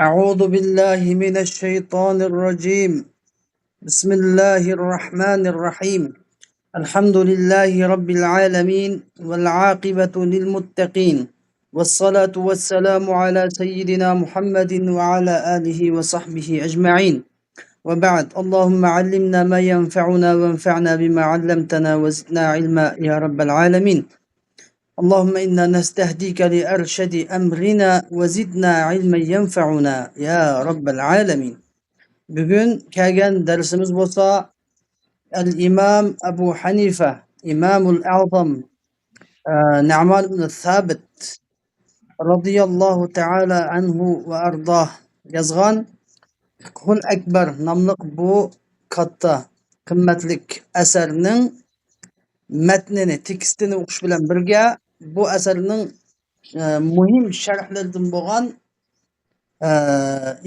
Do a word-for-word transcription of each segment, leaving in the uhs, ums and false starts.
أعوذ بالله من الشيطان الرجيم. بسم الله الرحمن الرحيم. الحمد لله رب العالمين، والعاقبة للمتقين، والصلاة والسلام على سيدنا محمد وعلى آله وصحبه أجمعين. وبعد، اللهم علمنا ما ينفعنا وانفعنا بما علمتنا وزدنا علما يا رب العالمين. اللهم إنا نستهديك لأرشد أمرنا وزدنا علما ينفعنا يا رب العالمين. بۈگۈن كەلگەن دەرسىمىز بولسا، ئەل ئىمام ئەبۇ ھەنىفە، ئىمامۇل ئەزەم، ئە، نۇئمان ئىبن سابىت رەزىياللاھۇ تەئالا ئەنھۇ ۋە ئەرداھ يازغان فىقھۇل ئەكبەر ناملىق بۇ كاتتا، قىممەتلىك ئەسەرنىڭ مەتنىنى، تېكىستىنى ئوقۇش بىلەن بىرگە، بۇ ئەسەرنىڭ، ئە، مۇھىم شەرھلىرىدىن بولغان، ئە،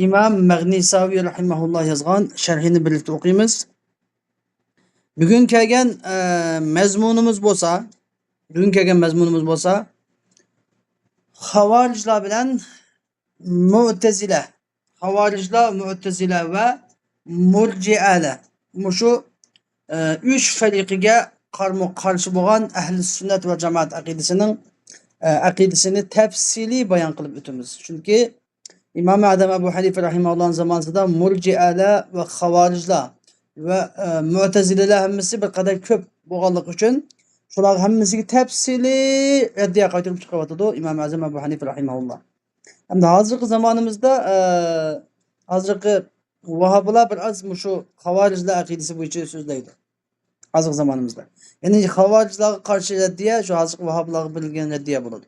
ئىمام مەغنىساۋى رەھىمەھۇللا يازغان شەرھىنى بىرلىكتە ئوقۇيمىز. بۈگۈن كەلگەن، ئە، مەزمۇنىمىز بولسا، بۈگۈن كەلگەن مەزمۇنىمىز بولسا، خاۋارىجلار بىلەن مۇئتەزىلە، خاۋارىجلار، مۇئتەزىلە ۋە مۇرجىئەلە، مۇشۇ، ئە، ئۈچ فەرىقىگە قارمۇ قارشى بولغان ئەھلى سۈننەت ۋە جامائەت ئەقىدىسىنىڭ، ئە، ئەقىدىسىنى تەپسىلىي بايان قىلىپ ئۆتىمىز. چۈنكى ئىمام ئەزەم ئەبۇ ھەنىفە رەھىمەھۇللانىڭ زامانىسىدا مۇرجىئەلە ۋە خاۋارىجلار ۋە، ئە، مۇئتەزىلىلەر ھەممىسى بىر قەدەر كۆپ بولغانلىقى ئۈچۈن، شۇلارغا ھەممىسىگە تەپسىلىي رەددىيە قايتۇرۇپ چىقىرىۋاتىدۇ ئىمام ئەزەم ئەبۇ ھەنىفە رەھىمەھۇللا. ئەمدى ھازىرقى زامانىمىزدا، ئە، ھازىرقى ۋاھابىلار بىر ئاز مۇشۇ خاۋارىجلار ئەقىدىسى بويىچە سۆزلەيدۇ. ھازىرقى زامانىمىزدا. يەنى خاۋارىجلارغا قارشى رەددىيە شۇ ھازىرقى ۋاھابىلارغا بېرىلگەن رەددىيە بولىدۇ.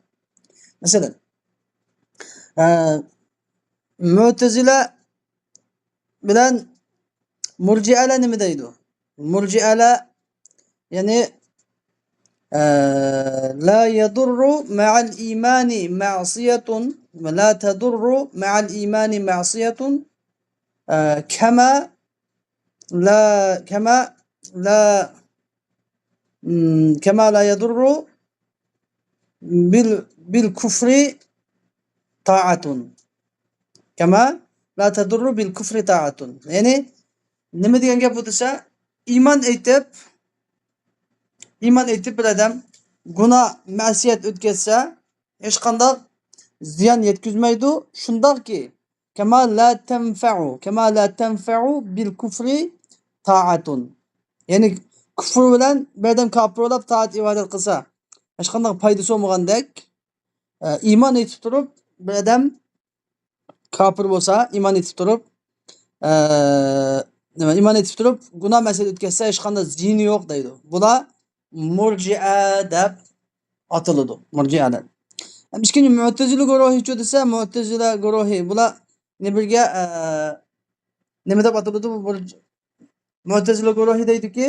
مەسىلەن، ئە، مۇئتەزىلە بىلەن مۇرجىئەلە نېمە دەيدۇ؟ مۇرجىئەلە، يەنى، ئە، لا يضر مع الإيمان معصية، ولا تضر مع الإيمان معصية، ئە، كما لا، كما لا، مم، كما لا يضر بال-، بالكفر طاعة. كما لا تضر بالكفر طاعة. يەنى نېمە دېگەن گەپ بۇ دېسە، ئىمان ئېيتىپ، ئىمان ئېيتىپ بىر ئادەم گۇناھ، مەسىيەت ئۆتكەزسە، ھېچقانداق زىيان يەتكۈزمەيدۇ. شۇنداقكى، كما لا تنفع، كما لا تنفع بالكفر طاعة. يەنى كۇفر بىلەن بىر ئادەم كاپىر بولاپ تائەت ئىبادەت قىلسا، ھېچقانداق پايدىسى بولمىغاندەك، ئە، ئىمان ئېيتىپ تۇرۇپ، بىر ئادەم كاپىر بولسا، ئىمان ئېيتىپ تۇرۇپ، ئە، نېمە، ئىمان ئېيتىپ تۇرۇپ، گۇناھ مەسىيەت ئۆتكەزسە، ھېچقانداق زىيىنى يوق دەيدۇ. بۇلار مۇرجىئە دەپ ئاتىلىدۇ، مۇرجىئە دەپ. ھەم ئىككىنچى مۇئتەزىلە گۇرۇھىچۇ دېسە، مۇئتەزىلە گۇرۇھى، بۇلار نېمە بىرگە، ئە، نېمە دەپ ئاتىلىدۇ؟ بۇ مۇرج-، مۇئتەزىلە گۇرۇھى دەيدۇكى،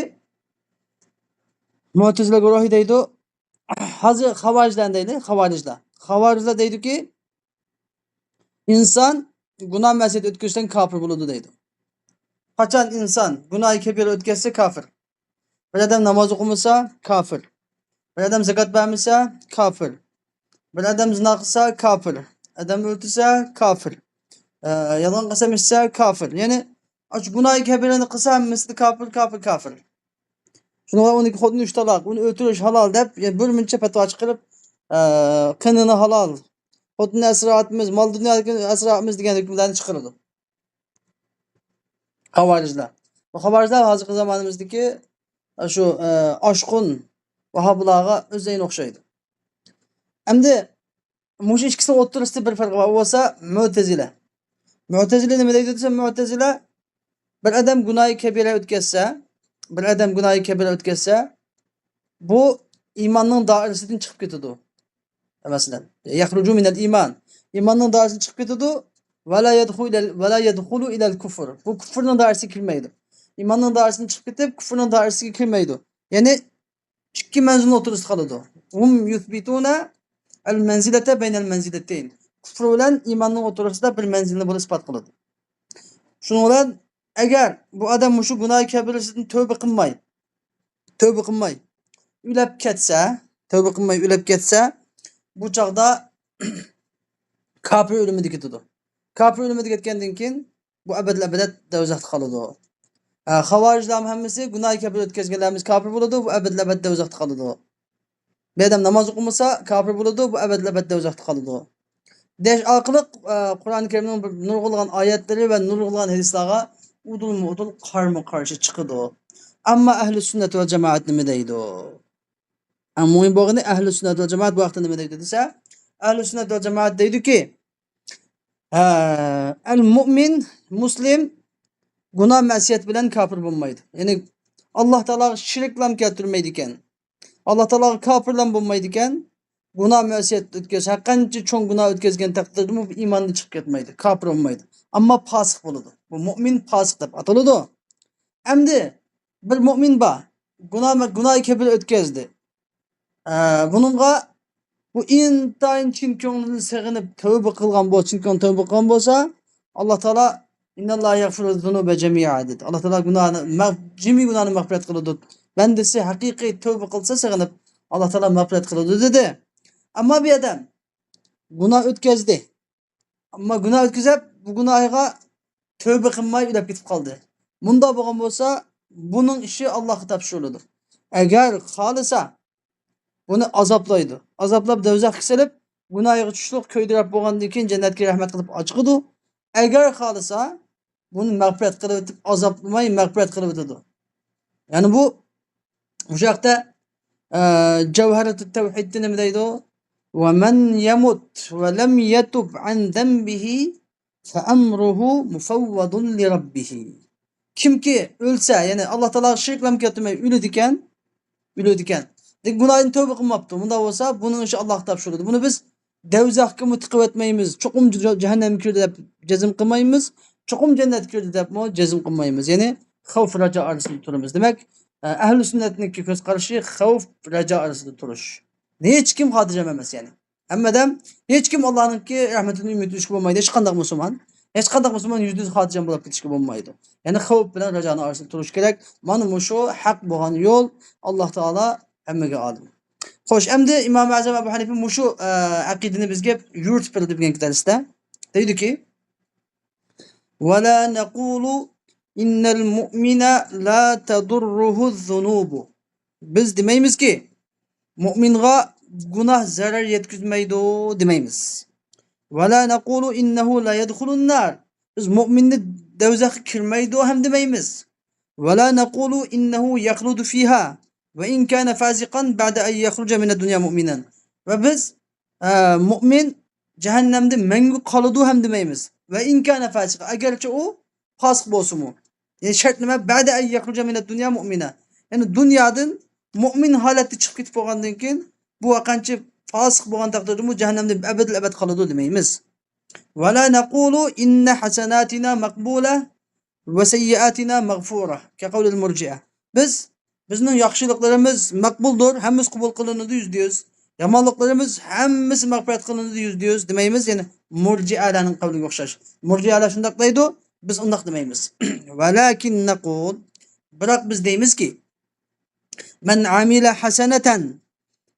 مۇئتەزىلە گۇرۇھى دەيدۇ، ھازىر خاۋارىجلار دەيلى، خاۋارىجلار. خاۋارىجلار دەيدۇكى، ئىنسان گۇناھ مەسىيەت ئۆتكۈزسەڭ كاپىر بولىدۇ دەيدۇ. قاچان ئىنسان گۇناھى كەبىرە ئۆتكەزسە كاپىر. بىر ئادەم ناماز ئوقۇمىسا كاپىر. بىر ئادەم زاكات بەرمىسە كاپىر. بىر ئادەم زىنا قىلسا كاپىر. ئادەم ئۆلتۈرسە كاپىر. ئە، يالغان قەسەم ئىچسە كاپىر. يەنى ئاشۇ گۇناھى كەبىرىنى قىلسا ھەممىسى كاپىر، كاپىر، كاپىر. شۇنىڭغا ئۇنىڭ خوتۇنى ئۈچ تالاق، ئۇنى ئۆلتۈرۈش ھالال دەپ، يەنە بىر مۇنچە پەتىۋا چىقىرىپ، ئە، قېنىنى ھالال، خوتۇننى ئەسرەتمىز، مال دۇنيانى ئەسرەتمىز دېگەن ھۆكۈملەرنى چىقىرىدۇ. خاۋارىجلار. بۇ خاۋارىجلار ھازىرقى زامانىمىزدىكى شۇ، ئە، ئاشقۇن ۋاھابىلارغا ئۆزئەينى ئوخشايدۇ. ئەمدى مۇشۇ ئىككىسىنىڭ ئوتتۇرىسىدا بىر پەرق بار، ئۇ بولسا مۇئتەزىلە. مۇئتەزىلە نېمە دەيدۇ دېسە، مۇئتەزىلە بىر ئادەم گۇناھى كەبىرە ئۆتكەزسە، بىر ئادەم گۇناھى كەبىرە ئۆتكەزسە، بۇ ئىماننىڭ دائىرىسىدىن چىقىپ كېتىدۇ. مەسىلەن، يەخرۇجۇ مىنەل ئىمان. ئىماننىڭ دائىرىسىدىن چىقىپ كېتىدۇ. ۋە لا يەدخۇلۇ ئىلەل، ۋە لا يەدخۇلۇ ئىلەل كۇفر. بۇ كۇفرنىڭ دائىرىسىگە كىرمەيدۇ. ئىماننىڭ دائىرىسىدىن چىقىپ كېتىپ، كۇفرنىڭ دائىرىسىگە كىرمەيدۇ. يەنى ئىككى مەنزىلنىڭ ئوتتۇرىسىدا قالىدۇ. ھۇم يۇسبىتۇنە ئەل مەنزىلەتە بەينەل مەنزىلەتەين. كۇفر بىلەن ئىماننىڭ ئوتتۇرىسىدا بىر مەنزىلنى بۇلار ئىسپات قىلىدۇ. شۇنىڭ بىلەن ئەگەر بۇ ئادەم مۇشۇ گۇناھى كەبىرىسىدىن تەۋبە قىلماي، تەۋبە قىلماي ئۆلۈپ كەتسە، تەۋبە قىلماي ئۆلۈپ كەتسە، بۇ چاغدا كاپىر ئۆلۈمىدە كېتىدۇ. كاپىر ئۆلىمىدە كەتكەندىن كېيىن، بۇ ئەبەدىل ئەبەدەت دوزاختا قالىدۇ. ھە، خاۋارىجلارمۇ ھەممىسى گۇناھى كەبىر ئۆتكەزگەنلەرمىز كاپىر بولىدۇ، بۇ ئەبەدىل ئەبەد دوزاختا قالىدۇ. بۇ ئادەم ناماز ئوقۇمىسا كاپىر بولىدۇ، بۇ ئەبەدىل ئەبەد دوزاختا قالىدۇ. دېيىش ئارقىلىق، ئە، قۇرئان كەرىمنىڭ بىر نۇرغۇنلىغان ئايەتلىرى ۋە نۇرغۇنلىغان ھەدىسلارغا ئۇدۇلمۇ ئۇدۇل، قارمۇ قارشى چىقىدۇ. ئەمما ئەھلى سۈننەت ۋەل جامائەت نېمە دەيدۇ؟ ئەڭ مۇھىم بولغىنى، ئەھلى سۈننەت ۋەل جامائەت بۇ ھەقتە نېمە دەيدۇ دېسە، ئەھلى سۈننەت ۋەل جامائەت دەيدۇكى، ھە، ئەل مۇئمىن، مۇسلىم گۇناھ مەسىيەت بىلەن كاپىر بولمايدۇ. يەنى ئاللا تائالاغا شېرىكلام كەلتۈرمەيدىكەن. ئاللا تائالاغا كاپىرلام بولمايدىكەن. گۇناھ مەسىيەت ئۆتكەز، ھەر قانچە چوڭ گۇناھ ئۆتكەزگەن تەقدىردىمۇ ئىماندىن چىقىپ كەتمەيدۇ، كاپىر بولمايدۇ. ئەمما پاسىق بولىدۇ. بۇ مۇئمىن پاسىق دەپ ئاتىلىدۇ. ئەمدى بىر مۇئمىن بار. گۇناھ، گۇناھ كەبىر ئۆتكەزدى. ئە، بۇنىڭغا بۇ ئىنتايىن چىن كۆڭلىدىن سېغىنىپ تەۋبە قىلغان بولسا، چىن كۆڭلىدىن تەۋبە قىلغان بولسا، ئاللا تائالا «ئىنناللاھە يەغفىرۇز زۇنۇبە جەمىئا» دېدى. ئاللا تائالا گۇناھنى مەغ-، جىمى گۇناھنى مەغپىرەت قىلىدۇ. بەندىسى ھەقىقىي تەۋبە قىلسا، سېغىنىپ، ئاللا تائالا مەغپىرەت قىلىدۇ دېدى. ئەمما بىر ئادەم گۇناھ ئۆتكەزدى. ئەمما گۇناھ ئۆتكۈزۈپ، بۇ گۇناھىغا تەۋبە قىلماي ئۆلۈپ كېتىپ قالدى. مۇنداق بولغان بولسا، بۇنىڭ ئىشى ئاللاغا تاپشۇرۇلىدۇ. ئەگەر خالىسا، بۇنى ئازابلايدۇ. ئازابلاپ، دوزاخقا سېلىپ، گۇناھىغا چۈشلۈق كۆيدۈرۈپ بولغاندىن كېيىن، جەننەتكە رەھمەت قىلىپ ئاچىقىدۇ. ئەگەر خالىسا، بۇنى مەغپىرەت قىلىۋېتىپ، ئازابلىماي مەغپىرەت قىلىۋېتىدۇ. يەنى بۇ، مۇشۇ ھەقتە، ئە، جەۋھەرەتۇت تەۋھىدتە نېمە دەيدۇ؟ «وَمَنْ يَمُتْ وَلَمْ يَتُبْ عَنْ ذَنْبِهِ فَأَمْرُهُ مُفَوَّضٌ لِرَبِّهِ.» كىمكى ئۆلسە، يەنى ئاللا تائالاغا شېرىكلام كەلتۈرمەي ئۆلىدىكەن، ئۆلىدىكەن. لېكىن گۇناھىدىن تەۋبە قىلماپتۇ. مۇنداق بولسا، بۇنىڭ ئىشى ئاللاغا تاپشۇرۇلىدۇ. بۇنى بىز دوزاخقىمۇ تىقىۋەتمەيمىز. چوقۇم جە-، جەھەننەمگە كىردى دەپ جەزم قىلمايمىز. چوقۇم جەننەتكە كىردى دەپمۇ جەزم قىلمايمىز. يەنى خەۋپ، رەجا ئارىسىدا تۇرىمىز. دېمەك، ئە، ئەھلى سۈننەتنىڭكى كۆز قارىشى خەۋپ، رەجا ئارىسىدا تۇرۇش. ھېچكىم خاتىرجەم ئەمەس، يەنى. ھەممە ئادەم، ھېچكىم ئاللانىڭكى رەھمىتىدىن ئۈمىد ئۈزۈشكە بولمايدۇ. ھېچقانداق مۇسۇلمان، ھېچقانداق مۇسۇلمان يۈزدە يۈز خاتىرجەم بولۇپ كېتىشكە بولمايدۇ. يەنى خەۋپ بىلەن رەجانىڭ ئارىسىدا تۇرۇش كېرەك. مانا مۇشۇ ھەق بولغان يول. ئاللا تائالا ھەممىگە ئالىم. خوش، ئەمدى ئىمام ئەزەم ئەبۇ ھەنىفە مۇشۇ، ئە، ئەقىدىنى بىزگە يورۇتۇپ بېرىدۇ بۈگۈنكى دەرستە. دەيدۇكى، «وَلَا نَقُولُ إِنَّ الْمُؤْمِنَ لَا تَضُرُّهُ الذُّنُوبُ.» بىز دېمەيمىزكى، مۇئمىنغا گۇناھ زەرەر يەتكۈزمەيدۇ دېمەيمىز. «وَلَا نَقُولُ إِنَّهُ لَا يَدْخُلُ النَّارَ.» بىز مۇئمىننى دەۋزەخكە كىرمەيدۇ ھەم دېمەيمىز. «وَلَا نَقُولُ إِنَّهُ يَخْلُدُ فِيهَا وَإِنْ كَانَ فَاسِقًا بَعْدَ أَنْ يَخْرُجَ مِنَ الدُّنْيَا مُؤْمِنًا.» ۋە بىز، ئە، مۇئمىن جەھەننەمدە مەڭگۈ قالىدۇ ھەم دېمەيمىز. «وَإِنْ كَانَ فَاسِقًا»، ئەگەرچە ئۇ پاسىق بولسىمۇ. يەنى شەرت نېمە؟ «بَعْدَ أَنْ يَخْرُجَ مِنَ الدُّنْيَا مُؤْمِنًا.» يەنى دۇنيادىن مۇئمىن ھالەتتە چىقىپ كېتىپ بولغاندىن كېيىن، بۇ قانچە پاسىق بولغان تەقدىردىمۇ جەھەننەمدە ئەبەدىل ئەبەد قالىدۇ دېمەيمىز. «وَلَا نَقُولُ إِنَّ حَسَنَاتِنَا مَقْبُولَةٌ وَسَيِّئَاتِنَا مَغْفُورَةٌ كَقَوْلِ الْمُرْجِئَةِ.» بىز، بىزنىڭ ياخشىلىقلىرىمىز مەقبۇلدۇر، ھەممىسى قوبۇل قىلىنىدۇ يۈزدە يۈز. يامانلىقلىرىمىز ھەممىسى مەغپىرەت قىلىنىدۇ يۈزدە يۈز دېمەيمىز، يەنى مۇرجىئەلەرنىڭ قەۋلىگە ئوخشاش. مۇرجىئەلەر شۇنداق دەيدۇ، بىز ئۇنداق دېمەيمىز. «وَلَكِنْ نَقُولُ»، بىراق بىز دەيمىزكى، «مَنْ عَمِلَ حَسَنَةً»،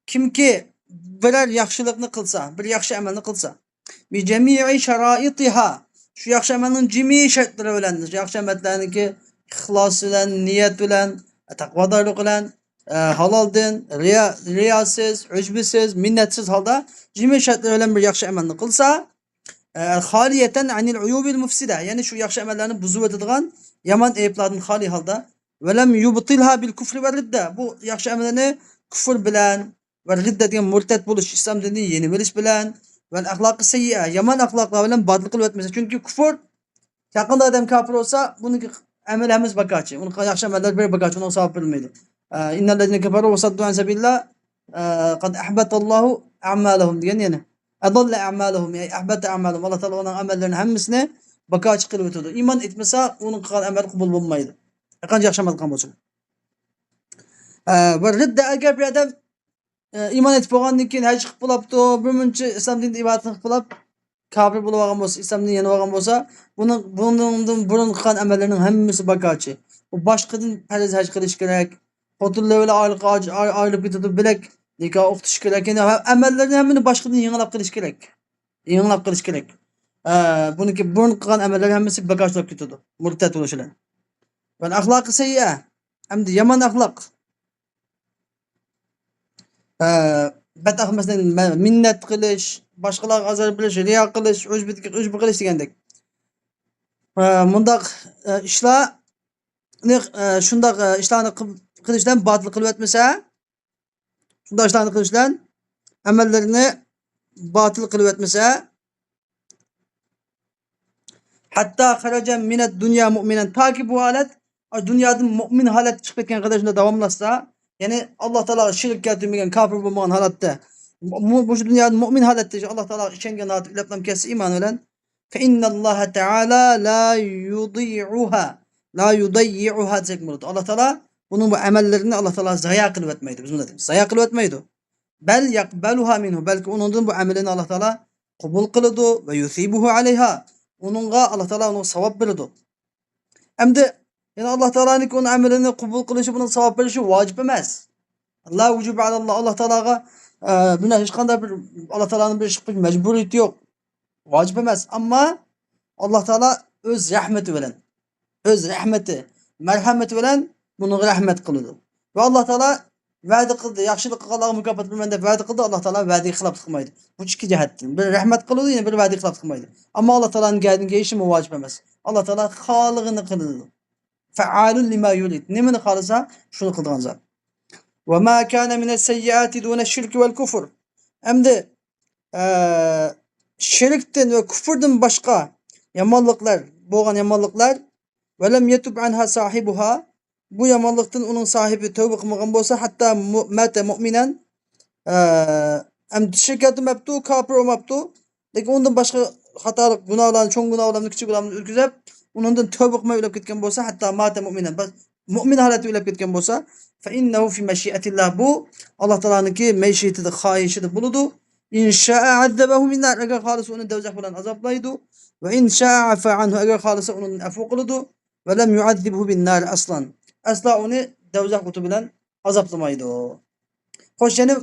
كىمكى بىرەر ياخشىلىقنى قىلسا، بىر ياخشى ئەمەلنى قىلسا، «بِجَمِيعِ شَرَائِطِهَا»، شۇ ياخشى ئەمەلنىڭ جىمى شەرتلىرى بىلەن، ياخشى ئەمەللەرنىڭكى ئىخلاس بىلەن، نىيەت بىلەن، تەقۋادارلىق بىلەن، ئە، ھالالدىن، رىيا، رىياسىز، ئۆجبىسىز، مىننەتسىز ھالدا جىمى شەرتلىرى بىلەن بىر ياخشى ئەمەلنى قىلسا، ئە، «خَالِيَةً عَنِ الْعُيُوبِ الْمُفْسِدَةِ»، يەنى شۇ ياخشى ئەمەللەرنى بۇزۇۋېتىدىغان يامان ئەيىبلەردىن خالىي ھالدا، «وَلَمْ يُبْطِلْهَا بِالْكُفْرِ وَالرِّدَّةِ»، بۇ ياخشى ئەمەلنى كۇفر بىلەن ۋە رىددە دېگەن مۇرتەت بولۇش، ئىسلام دىنىدىن يېنىۋېلىش بىلەن، «وَالْأَخْلَاقِ السَّيِّئَةِ»، يامان ئەخلاقلار بىلەن باتىل قىلىۋەتمىسە. چۈنكى كۇفر، ھەرقانداق ئادەم كاپىر بولسا، بۇنىڭ ئەمەل ھەممىسى بىكارچى. ئۇنىڭ قىلغان ياخشى ئەمەللىرى بىر بىكارچى، ئۇنىڭغا ساۋاب بېرىلمەيدۇ. ئە، «إِنَّ الَّذِينَ كَفَرُوا وَصَدُّوا عَنْ سَبِيلِ اللَّهِ، ئە، قَدْ أَحْبَطَ اللَّهُ أَعْمَالَهُمْ» دېگەن يەنە. «أَضَلَّ أَعْمَالَهُمْ»، يەنى «أَحْبَطَ أَعْمَالَهُمْ»، ئاللا تائالا ئۇلارنىڭ ئەمەللىرىنى ھەممىسىنى بىكارچى قىلىۋېتىدۇ. ئىمان ئېيتمىسا، ئۇنىڭ قىلغان ئەمەلى قوبۇل بولمايدۇ. ھەرقانچە ياخشى ئەمەل قىلغان بولسىمۇ. ئە، ۋە رىددە، ئەگەر بىر ئادەم، ئە، ئىمان ئېيتىپ بولغاندىن كېيىن ھەج قىلىپ بولاپتۇ، بىر مۇنچە ئىسلام دىنىدا ئىبادەتنى قىلىپ بولاپ، كاپىر بولۇۋالغان بولسا، ئىسلامدىن يېنىۋالغان بولسا، بۇنىڭ، بۇنىڭدىن بۇرۇن قىلغان ئەمەللىرىنىڭ ھەممىسى بىكارچى. ئۇ باشقىدىن پەرز ھەج قىلىش كېرەك. خوتۇنلىرى بىلەن ئايرىلىپ، ئايرىلىپ كېتىدۇ، بىلەك نىكاھ ئوقۇتۇش كېرەك. يەنى ھە-، ئەمەللىرىنى ھەممىنى باشقىدىن يېڭىلاپ قىلىش كېرەك. يېڭىلاپ قىلىش كېرەك. ئە، بۇنىڭكى بۇرۇن قىلغان ئەمەللىرى ھەممىسى بىكارچىلىق كېتىدۇ، مۇرتەد بولۇش بىلەن. ۋەل ئەخلاقى سەييە، ئەمدى يامان ئەخلاق. ئە، بەت ئەخمەسنى مە-، مىننەت قىلىش، باشقىلارغا ئازار بېرىش، رىيا قىلىش، ئۆجبە، ئۆجبە قىلىش دېگەندەك. ئە، مۇنداق، ئە، ئىشلارنى، ئە، شۇنداق، ئە، ئىشلارنى قىل-، قىلىش بىلەن باتىل قىلىۋەتمىسە، شۇنداق ئىشلارنى قىلىش بىلەن ئەمەللىرىنى باتىل قىلىۋەتمىسە، ھەتتا خەرەجە مىنەد دۇنيا مۇئمىنەن، تاكى بۇ ھالەت، ئاشۇ دۇنيادىن مۇئمىن ھالەتتە چىقىپ كەتكەن قەدەر شۇنداق داۋاملاشسا، يەنى ئاللا تائالاغا شېرىك كەلتۈرمىگەن، كاپىر بولمىغان ھالەتتە، مۇ-، مۇشۇ دۇنيادىن مۇئمىن ھالەتتە ئاللا تائالاغا ئىشەنگەن ھالەتتە ئۆلۈپلا كەتسە ئىمان بىلەن، فە ئىنناللاھە تائالا لا يۇدىيئۇھا، لا يۇدەييىئۇھا دېسەك بولىدۇ. ئاللا تائالا بۇنىڭ بۇ ئەمەللىرىنى ئاللا تائالا زايا قىلىۋەتمەيدۇ. بىز بۇنداق دەيمىز. زايا قىلىۋەتمەيدۇ. بەل يەقبەلۇھا مىنھۇ، بەلكى ئۇنىڭدىن بۇ ئەمىلىنى ئاللا تائالا قوبۇل قىلىدۇ. ۋە يۇسىبۇھۇ ئەلەيھا، ئۇنىڭغا ئاللا تائالا ئۇنىڭغا ساۋاب بېرىدۇ. ئەمدى يەنە ئاللا تائالانىڭكى ئۇنىڭ ئەمىلىنى قوبۇل قىلىشى، بۇنىڭ ساۋاب بېرىشى ۋاجىپ ئەمەس. لا ۋۇجۇبە ئەلەللا، ئاللا تائالاغا، ئە، بۇنى ھېچقانداق بىر ئاللا تائالانىڭ بېرىشلىق بىر مەجبۇرىيىتى يوق. ۋاجىپ ئەمەس. ئەمما ئاللا تائالا ئۆز رەھمىتى بىلەن، ئۆز رەھمىتى، مەرھەمىتى بىلەن بۇنىڭغا رەھمەت قىلىدۇ. ۋە ئاللا تائالا ۋەدە قىلدى، ياخشىلىق قىلغانلارغا مۇكاپات بېرىمەن دەپ ۋەدە قىلدى. ئاللا تائالا ۋەدىگە خىلاپلىق قىلمايدۇ. بۇ ئىككى جەھەتتىن. بىر رەھمەت قىلىدۇ، يەنە بىر ۋەدىگە خىلاپلىق قىلمايدۇ. ئەمما ئاللا تائالانىڭ گەردىنىگە يېشىمۇ ۋاجىپ ئەمەس. ئاللا تائالا خالىغىنى قىلىدۇ. فەئالۇن لىما يۇرىد. نېمىنى خالىسا، شۇنى قىلىدىغان زات. ۋە ما كانە مىنەس سەييىئاتى دۇنە شىركى ۋەل كۇفر. ئەمدى، ئە، شىركتىن ۋە كۇفردىن باشقا يامانلىقلار، بولغان يامانلىقلار، ۋە لەم يەتۇب ئەنھا ساھىبۇھا، بۇ يامانلىقتىن ئۇنىڭ ساھىبى تەۋبە قىلمىغان بولسا، ھەتتا مۇ-، ماتە مۇئمىنەن، ئە، ئەمدى شىرك كەلتۈرمەپتۇ، كاپىر بولماپتۇ، لېكىن ئۇندىن باشقا خاتالىق، گۇناھلارنى، چوڭ گۇناھلارنى، كىچىك گۇناھلارنى ئۆتكۈزۈپ، ئۇنىڭدىن تەۋبە قىلماي ئۆلۈپ كەتكەن بولسا، ھەتتا ماتە مۇئمىنەن، بەس، مۇئمىن ھالەتتە ئۆلۈپ كەتكەن بولسا، فەئىننەھۇ فى مەشىئەتىللا، بۇ ئاللا تائالانىڭكى مەشىئىتىدە، خاھىشىدە بولىدۇ. ئىن شائە ئەززەبەھۇ بىننار، ئەگەر خالىسا ئۇنى دوزاخ بىلەن ئازابلايدۇ. ۋە ئىن شائە ئەفا ئەنھۇ، ئەگەر خالىسا ئۇنى ئەفۇ قىلىدۇ. ۋە لەم يۇئەززىبھۇ بىننار ئەسلان، ئەسلا ئۇنى دوزاخ ئوتى بىلەن ئازابلىمايدۇ. خوش، يەنى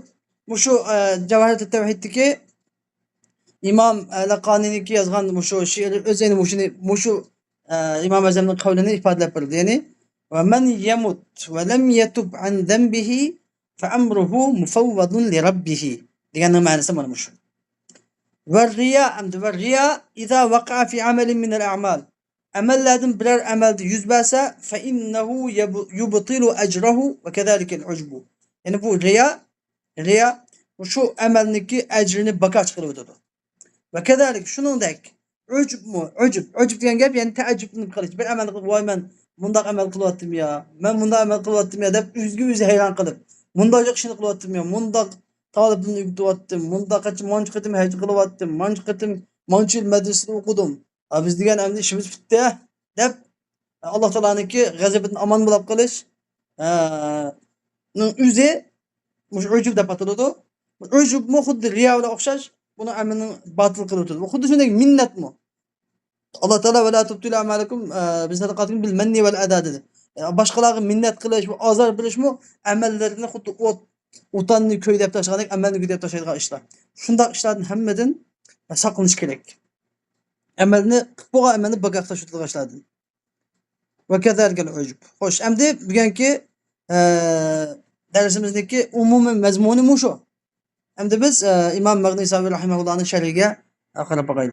مۇشۇ، ئە، جەۋھەرەتۇت تەۋھىدتىكى ئىمام، ئە، لەقانىنىڭكى يازغان مۇشۇ شېئىرى ئۆزى يەنە مۇشۇنى، مۇشۇ، ئە، ئىمام ئەزەمنىڭ قەۋلىنى ئىپادىلەپ بېرىدۇ. يەنى، ۋە مەن يەمۇت ۋە لەم يەتۇب ئەن زەنبىھى فەئەمرۇھۇ مۇفەۋۋەزۇن لىرەببىھى دېگەننىڭ مەنىسى مانا مۇشۇ. ۋە رىيا، ئەمدى ۋە رىيا ئىزا ۋەقەئە فى ئەمەلىن مىنەل ئەمال، ئەمەللەردىن بىرەر ئەمەلدە يۈز بەرسە، فەئىننەھۇ يەبۇ-، يۇبتىلۇ ئەجرەھۇ ۋە كەزالىكەل ئۇجبۇ. يەنى بۇ رىيا، رىيا شۇ ئەمەلنىڭكى ئەجرىنى بىكارچە قىلىۋېتىدۇ. ۋە كەزالىك، شۇنىڭدەك، ئۇجبمۇ، ئۇجب، ئۇجب دېگەن گەپ، يەنى تەئەججۈبلىنىپ قېلىش. بىر ئەمەلنى قىلىپ، ۋاي، مەن مۇنداق ئەمەل قىلىۋاتتىم يا، مەن مۇنداق ئەمەل قىلىۋاتتىم يا دەپ ئۆزىگە ئۆزى ھەيران قېلىپ، مۇنداق جىق ئىشنى قىلىۋاتتىم يا، مۇنداق تالىپلىرىنى ئۆگىتىۋاتتىم، مۇنداق قانچە، مانچە قېتىم ھەج قىلىۋاتتىم، مانچە قېتىم، مانچە يىل مەدرىسىدە ئوقۇدۇم. ھا، بىز دېگەن ئەمدى ئىشىمىز پۈتتى دەپ، ئاللا تائالانىڭكى غەزىپىدىن ئامان بولاپ قېلىش، ئە، نىڭ ئۆزى مۇشۇ ئۇجۇب دەپ ئاتىلىدۇ. ئۇجۇبمۇ خۇددى رىيا بىلەن ئوخشاش، بۇنىڭ ئەمىلىنى باتىل قىلىۋېتىدۇ. خۇددى شۇنداق مىننەتمۇ. ئاللا تائالا ۋە لا تۇبتىلۇ ئەمالەكۇم، ئە، بىسەدەقاتىكۇم بىل مەننى ۋەل ئەزا دېدى. ئە، باشقىلارغا مىننەت قىلىش ۋە ئازار بېرىشمۇ ئەمەللىرىنى خۇددى ئوت، ئوتاننى كۆيدۈرۈپ تاشلىغاندەك ئەمەلنى كۆيدۈرۈپ تاشلايدىغان ئىشلار. شۇنداق ئىشلاردىن ھەممىدىن ساقلىنىش كېرەك. ئەمەلنى، قىلىپ بولغان ئەمەلنى بىكار تاشلىتىدىغان ئىشلاردىن. ۋە كەزالىكەل ئۇجب. خوش، ئەمدى بۈگۈنكى، ئە، دەرسىمىزنىڭكى ئومۇمىي مەزمۇنى مۇشۇ. ئەمدى بىز، ئە، ئىمام مەغنىساۋى رەھىمەھۇللانىڭ شەرھىگە، ئە، قاراپ باقايلى.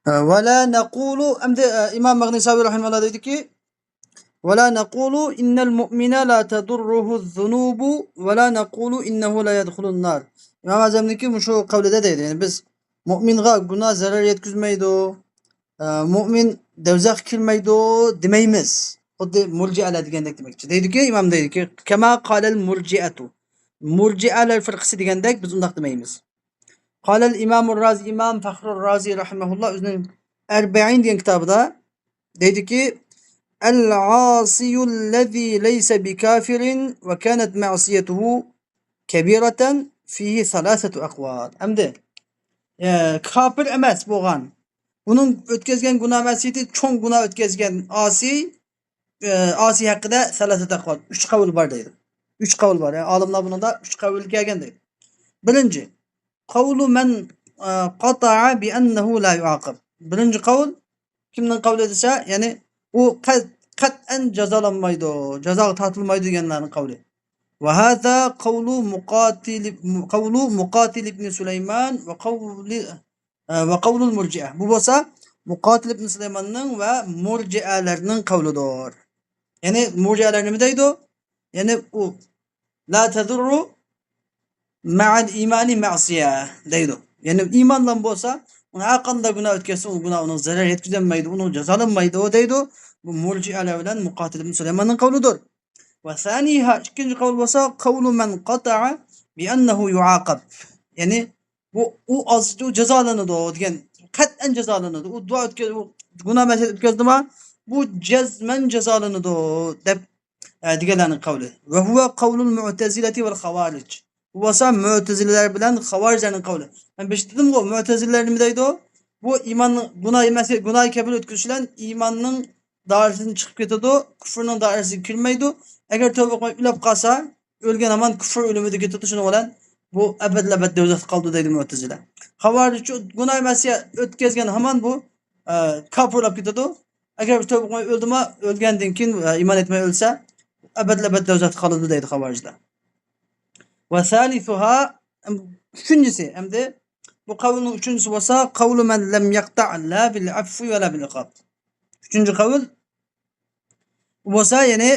ئە، ۋە لا نەقۇلۇ، ئەمدى، ئە، ئىمام مەغنىساۋى رەھىمەھۇللا دەيدىكى، ۋە لا نەقۇلۇ ئىننەل مۇئمىنە لا تەدۇررۇھۇ زۇنۇبۇ ۋە لا نەقۇلۇ ئىننەھۇ لا يەدخۇلۇن نار. ئىمام ئەزەمنىڭكى مۇشۇ قەۋلىدە دەيدۇ، يەنى بىز مۇئمىنغا گۇناھ زەرەر يەتكۈزمەيدۇ، ئە، مۇئمىن دوزاخقا كىرمەيدۇ دېمەيمىز. خۇددى مۇرجىئەلەر دېگەندەك دېمەكچى. دەيدۇكى، ئىمام دەيدۇكى، كەما قالەل مۇرجىئەتۇ. مۇرجىئەلەر فىرقىسى دېگەندەك بىز ئۇنداق دېمەيمىز. قالەل ئىمامۇر رازى، ئىمام فەخرۇر رازى رەھىمەھۇللا ئۆزىنىڭ ئەربەئىن دېگەن كىتابىدا دەيدۇكى، ئەل ئاسىيۇللەزى لەيسە بىكافىرىن ۋە كانەت مەئسىيەتۇھۇ كەبىرەتەن فىھى سەلاسەتۇ ئەقۋال. ئەمدى، ئە، كاپىر ئەمەس بولغان، بۇنىڭ ئۆتكەزگەن گۇناھ مەسىيىتى چوڭ گۇناھ ئۆتكەزگەن ئاسىي، ئە، ئاسىي ھەققىدە سەلاسەتۇ ئەقۋال، ئۈچ قەۋل بار دەيدۇ. ئۈچ قەۋل بار. يەنى ئالىملار بۇنىڭدا ئۈچ قەۋل كەلگەن دەيدۇ. بىرىنچى، قەۋلۇ مەن قطع بأنه لا يعاقب. بىرىنچى قەۋل كىمنىڭ قەۋلى دېسە، يەنى ئۇ قەت-، قەتئەن جازالانمايدۇ، جازاغا تارتىلمايدۇ دېگەنلەرنىڭ قەۋلى. وهذا قول مقاتل، قول مقاتل بن سليمان وقول، ۋە قەۋلۇل مۇرجىئە. بۇ بولسا مۇقاتىل ئىبن سۇلايماننىڭ ۋە مۇرجىئەلەرنىڭ قەۋلىدۇر. يەنى مۇرجىئەلەر نېمە دەيدۇ؟ يەنى ئۇ لا تەزۇررۇ مەئەل ئىمانى مەئسىيە دەيدۇ. يەنى ئىمانلان بولسا، ئۇنى ھەر قانداق گۇناھ ئۆتكەزسە، ئۇ گۇناھ ئۇنىڭ زەرەر يەتكۈزەلمەيدۇ، ئۇنىڭ جازالانمايدۇ دەيدۇ. بۇ مۇرجىئەلەر بىلەن مۇقاتىل ئىبن سۇلايماننىڭ قەۋلىدۇر. ۋە سانىھا، ئىككىنچى قەۋل بولسا، قەۋلۇ مەن قاتەئە بىئەننەھۇ يۇئاقەب. يەنى بۇ، ئۇ ئازىتى، ئۇ جازالىنىدۇ دېگەن، قەتئەن جازالىنىدۇ. ئۇ دۇئا ئۆتكە-، ئۇ گۇناھ مەسىيەت ئۆتكەزدىما، بۇ جەزمەن جازالىنىدۇ دەپ، ئە، دېگەنلەرنىڭ قەۋلى. ۋە ھۇۋە قەۋلۇل مۇئتەزىلەتى ۋەل خاۋارىج. بۇ بولسا مۆتەزىلىلەر بىلەن خاۋارىجلارنىڭ قەۋلى. مەن بېشىدا دېدىمغۇ، مۆتەزىلىلەر نېمە دەيدۇ؟ بۇ ئىماننىڭ گۇناھ مەسىيەت، گۇناھ كەبىر ئۆتكۈزۈش بىلەن ئىماننىڭ دائىرىسىدىن چىقىپ كېتىدۇ، كۇفرنىڭ دائىرىسىگە كىرمەيدۇ. ئەگەر تەۋبە قىلماي ئۆلۈپ قالسا، ئۆلگەن ھامان كۇفر ئۆلۈمىدە كېتىدۇ، شۇنىڭ بىلەن بۇ ئەبەدىل ئەبەد دوزاختا قالىدۇ دەيدۇ مۆتەزىلە. خاۋارىج گۇناھ مەسىيەت ئۆتكەزگەن ھامان بۇ، ئە، كاپىر بولۇپ كېتىدۇ. ئەگەر تەۋبە قىلماي ئۆلدىما، ئۆلگەندىن كېيىن، ئە، ئىمان ئېيتماي ئۆلسە، ئەبەدىل ئەبەد دوزاختا قالىدۇ دەيدۇ خاۋارىجلار. ۋە سالىسۇھا، ئۈچىنچىسى، ئەمدى بۇ قەۋلنىڭ ئۈچىنچىسى بولسا، قەۋلۇ مەن لەم يەقتەئ لا بىل ئەفۋى ۋە لا بىل ئىقاب. ئۈچىنچى قەۋل بولسا، يەنى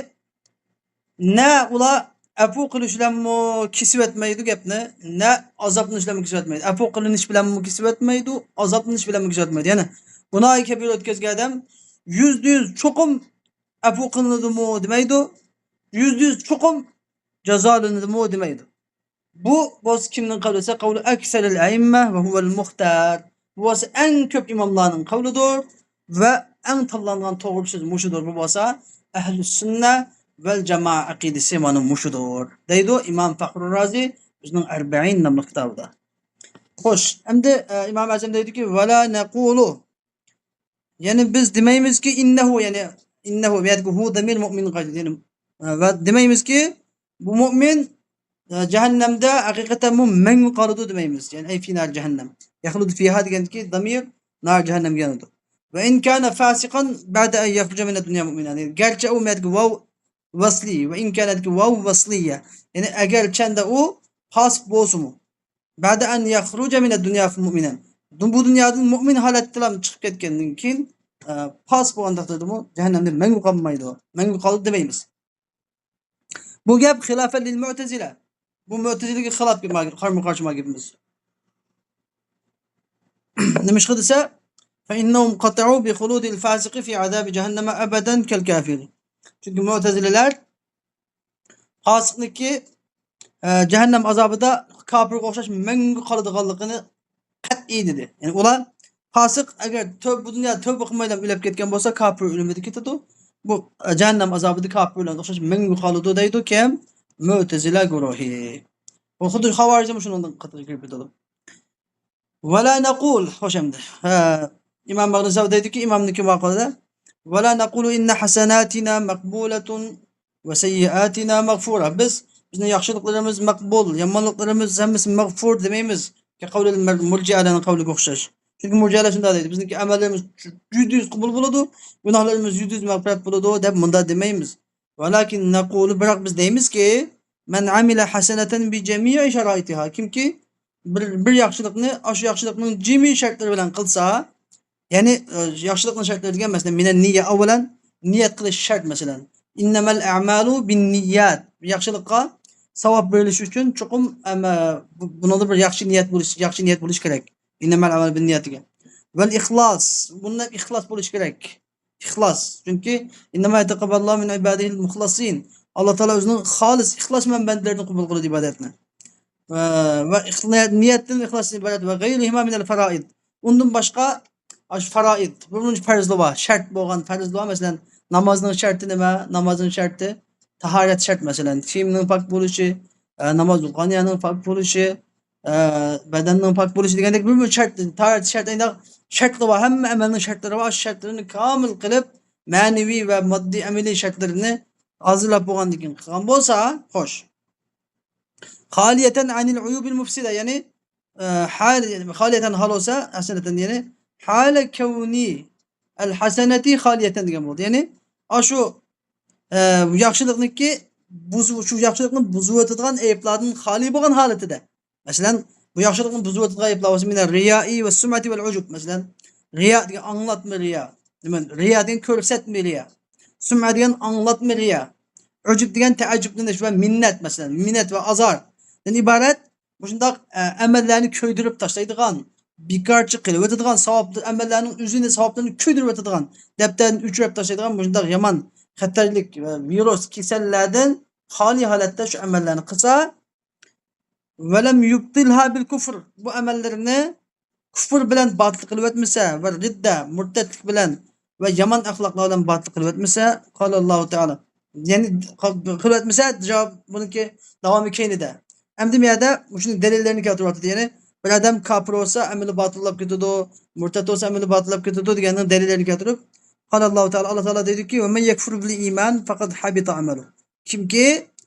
نە ئۇلار ئەپۇ قىلىش بىلەنمۇ كېسىۋەتمەيدۇ گەپنى، نە ئازابلىنىش بىلەنمۇ كېسىۋەتمەيدۇ. ئەپۇ قىلىنىش بىلەنمۇ كېسىۋەتمەيدۇ، ئازابلىنىش بىلەنمۇ كېسىۋەتمەيدۇ. يەنى گۇناھى كەبىرە ئۆتكەزگەن ئادەم يۈزدە يۈز چوقۇم ئەپۇ قىلىنىدۇمۇ دېمەيدۇ، يۈزدە يۈز چوقۇم جازالىنىدۇمۇ دېمەيدۇ. بۇ بولسا كىمنىڭ قەۋلى دېسە، قەۋلى ئەكسەرىل ئەئىممە ۋە ھۇۋەل مۇختار. بۇ بولسا ئەڭ كۆپ ئىماملارنىڭ قەۋلىدۇر ۋە ئەڭ تاللانغان توغرا سۆز مۇشۇدۇر. بۇ بولسا ئەھلۇ سۈننە ۋەل جامائە ئەقىدىسى مانا مۇشۇدۇر، دەيدۇ ئىمام فەخرۇر رازى ئۆزىنىڭ ئەربەئىن ناملىق كىتابىدا. خوش، ئەمدى، ئە، ئىمام ئەزەم دەيدۇكى، ۋەلا نەقۇلۇ، يەنى بىز دېمەيمىزكى، ئىننەھۇ، يەنى ئىننەھۇ، بۇ يەردىكى ھۇ زەمىر مۇئمىنغا ئائىت، يەنى، ئە، ۋە دېمەيمىزكى، بۇ مۇئمىن، ئە، جەھەننەمدە ھەقىقەتەنمۇ مەڭگۈ قالىدۇ دېمەيمىز. يەنى، ئەي فى نار جەھەننەم. يەخلۇدۇ فىھا دېگەندىكى زەمىر نار جەھەننەمگە يانىدۇ. ۋە ئىن كانە فاسىقەن بەئدە ئەن يەخرۇجە مىنەد دۇنيا مۇئمىنەن. يەنى، گەرچە ئۇ مەدىكى ۋاۋ ۋەسلى، ۋە ئىن كانەدىكى ۋاۋ ۋەسلىيە. يەنى، ئەگەر چەندە ئۇ پاسىق بولسىمۇ، بەئدە ئەن يەخرۇجە مىنەد دۇنيا مۇئمىنەن. بۇ دۇنيادىن مۇئمىن ھالەتتىلا چىقىپ كەتكەندىن كېيىن، ئە، پاسىق بولغان تەقدىردىمۇ جەھەننەمدە مەڭگۈ قالمايدۇ، مەڭگۈ قالىدۇ دېمەيمىز. بۇ گەپ خىلاپەن لىل مۇئتەزىلە. بۇ مۇئتەزىلىگە خىلاپ، قارىمۇ قارشى گېپىمىز. نېمىشقا دېسە، فە ئىننەھۇم قەتەئۇ بى خۇلۇدىل فاسىقى فى ئازابى جەھەننەمە ئەبەدەن كەل كافىر. چۈنكى مۇئتەزىلىلەر پاسىقنىڭكى، ئە، جەھەننەم ئازابىدا كاپىرغا ئوخشاش مەڭگۈ قالىدىغانلىقىنى قەتئىي دېدى. يەنى ئۇلار پاسىق ئەگەر تەۋ-، بۇ دۇنيادا تەۋبە قىلمايلا ئۆلۈپ كەتكەن بولسا، كاپىر ئۆلۈمىدە كېتىدۇ. بۇ، ئە، جەھەننەم ئازابىدا كاپىر بىلەن ئوخشاش مەڭگۈ قالىدۇ دەيدۇ كىم؟ مۇئتەزىلە گۇرۇھى. بۇ خۇددى خاۋارىجمۇ شۇنىڭ قاتارىغا كىرىپ كېتىدۇ. ۋەلا نەقۇل، خوش ئەمدى. ھە، ئىمام مەغنىسەۋى دەيدۇكى، ئىمامنىڭكى ماقۇلىدا، ۋەلا نەقۇلۇ ئىننە ھەسەناتىنا مەقبۇلەتۇن ۋە سەييىئاتىنا مەغفۇرە. بىز، بىزنىڭ ياخشىلىقلىرىمىز مەقبۇل، يامانلىقلىرىمىز ھەممىسى مەغفۇر دېمەيمىز. كە قەۋلىل مۇر-، مۇرجىئەلەرنىڭ قەۋلىگە ئوخشاش. چۈنكى مۇرجىئەلەر شۇنداق دەيدۇ، بىزنىڭكى ئەمەللىرىمىز يۈزدە يۈز قوبۇل بولىدۇ، گۇناھلىرىمىز يۈزدە يۈز مەغپىرەت بولىدۇ دەپ مۇنداق دېمەيمىز. ۋەلاكىن نەقۇلۇ، بىراق بىز دەيمىزكى، مەن ئەمىلە ھەسەنەتەن بى جەمىئى شارائىتىھا، كىمكى بىر، بىر ياخشىلىقنى، ئاشۇ ياخشىلىقنىڭ جىمى شەرتلىرى بىلەن قىلسا، يەنى، ئە، ياخشىلىقنىڭ شەرتلىرى دېگەن، مەسىلەن، مىنەن نىيە، ئاۋۋالەن نىيەت قىلىش شەرت، مەسىلەن. ئىننەمەل ئەمالۇ بىننىيات. ياخشىلىققا ساۋاب بېرىلىشى ئۈچۈن چوقۇم، ئەمە، بۇ-، بۇنىڭدا بىر ياخشى نىيەت بولۇش، ياخشى نىيەت بولۇش كېرەك. ئىننەمەل ئەمالۇ بىننىيات دېگەن. ۋەل ئىخلاس. بۇندا ئىخلاس بولۇش كېرەك. ئىخلاس. چۈنكى، ئىننەما يەتەقەببەللاھۇ مىن ئىبادىھىل مۇخلەسىن. ئاللا تائالا ئۆزىنىڭ خالىس، ئىخلاس بىلەن بەندىلىرىدىن قوبۇل قىلىدۇ ئىبادەتنى. ۋە، ۋە ئىخلا-، نىيەتتىن ئىخلاستىن ئىبارەت. ۋە غەيرىھىما مىنەل فارائىد. ئۇندىن باشقا، ئاشۇ فارائىد، بىر مۇنچە پەرزلەر بار، شەرت بولغان پەرزلەر بار. مەسىلەن، نامازنىڭ شەرتى نېمە؟ نامازنىڭ شەرتى تاھارەت شەرت، مەسىلەن، كىيىمنىڭ پاك بولۇشى، ئە، ناماز ئوقۇغان يەرنىڭ پاك بولۇشى، ئە، بەدەننىڭ پاك بولۇشى دېگەندەك بىر مۇنچە شەرت، تاھارەت شەرتى، ئەينەق شەرتلىرى بار، ھەممە ئەمەلنىڭ شەرتلىرى بار. شۇ شەرتلىرىنى كامىل قىلىپ، مەنىۋى ۋە ماددىي ئەمەلىي شەرتلىرىنى ھازىرلاپ بولغاندىن كېيىن قىلغان بولسا، خوش. خالىيەتەن ئەنىل ئۇيۇبىل مۇفسىدە، يەنى ئە، ھال، خالىيەتەن ھال بولسا، ھەسەنەتەن، يەنى ھالە كەۋنى ئەل ھەسەنەتى خالىيەتەن دېگەن بولدى. يەنى ئاشۇ، ئە، ياخشىلىقنىكى بۇزۇ-، شۇ ياخشىلىقنى بۇزۇۋېتىدىغان ئەيىبلاردىن خالىي بولغان ھالىتىدە. مەسىلەن، بۇ ياخشىلىقنى بۇزۇۋېتىدىغان ئەيىبلار بولسا، مىنەر رىيائى ۋە سۇمئەتى ۋەل ئۇجۇب. مەسىلەن، رىيا دېگەن ئاڭلاتما رىيا. نېمە؟ رىيا دېگەن كۆرسەتمە رىيا. سۇمئە دېگەن ئاڭلاتما رىيا. ئۇجۇب دېگەن تەئەججۈپلىنىش ۋە مىننەت، مەسىلەن، مىننەت ۋە ئازاردىن ئىبارەت مۇشۇنداق، ئە، ئەمەللەرنى كۆيدۈرۈپ تاشلايدىغان، بىكارچە قىلىۋېتىدىغان، ساۋابلىق ئەمەللەرنىڭ ئۆزىنى، ساۋابلىرىنى كۆيدۈرۈۋېتىدىغان، دەپتەردىن ئۆچۈرۈپ تاشلايدىغان مۇشۇنداق يامان خەتەرلىك، ئە، ۋىرۇس، كېسەللەردىن خالىي ھالەتتە شۇ ئەمەللەرنى قىلسا، ۋەلەم يۇبتىلھا بىل كۇفر، بۇ ئەمەللىرىنى كۇفر بىلەن باتىل قىلىۋەتمىسە، ۋە رىددە، مۇرتەتلىك بىلەن ۋە يامان ئەخلاقلار بىلەن باتىل قىلىۋەتمىسە، قالاللاھۇ تائالا. يەنى قىلىۋەتمىسە، جاۋاب بۇنىڭكى داۋامى كەينىدە. ئەمدى بۇ يەردە مۇشۇنىڭ دەلىللىرىنى كەلتۈرۈۋاتىدۇ. يەنى بىر ئادەم كاپىر بولسا، ئەمىلى باتىللاپ كېتىدۇ، مۇرتەت بولسا، ئەمىلى باتىللاپ كېتىدۇ دېگەننىڭ دەلىللىرىنى كەلتۈرۈپ، قالاللاھۇ تائالا، ئاللا تائالا دەيدۇكى، ۋە مەن يەكفۇر بىل ئىمان فەقەد ھەبىتە ئەمەلۇ. كىمكى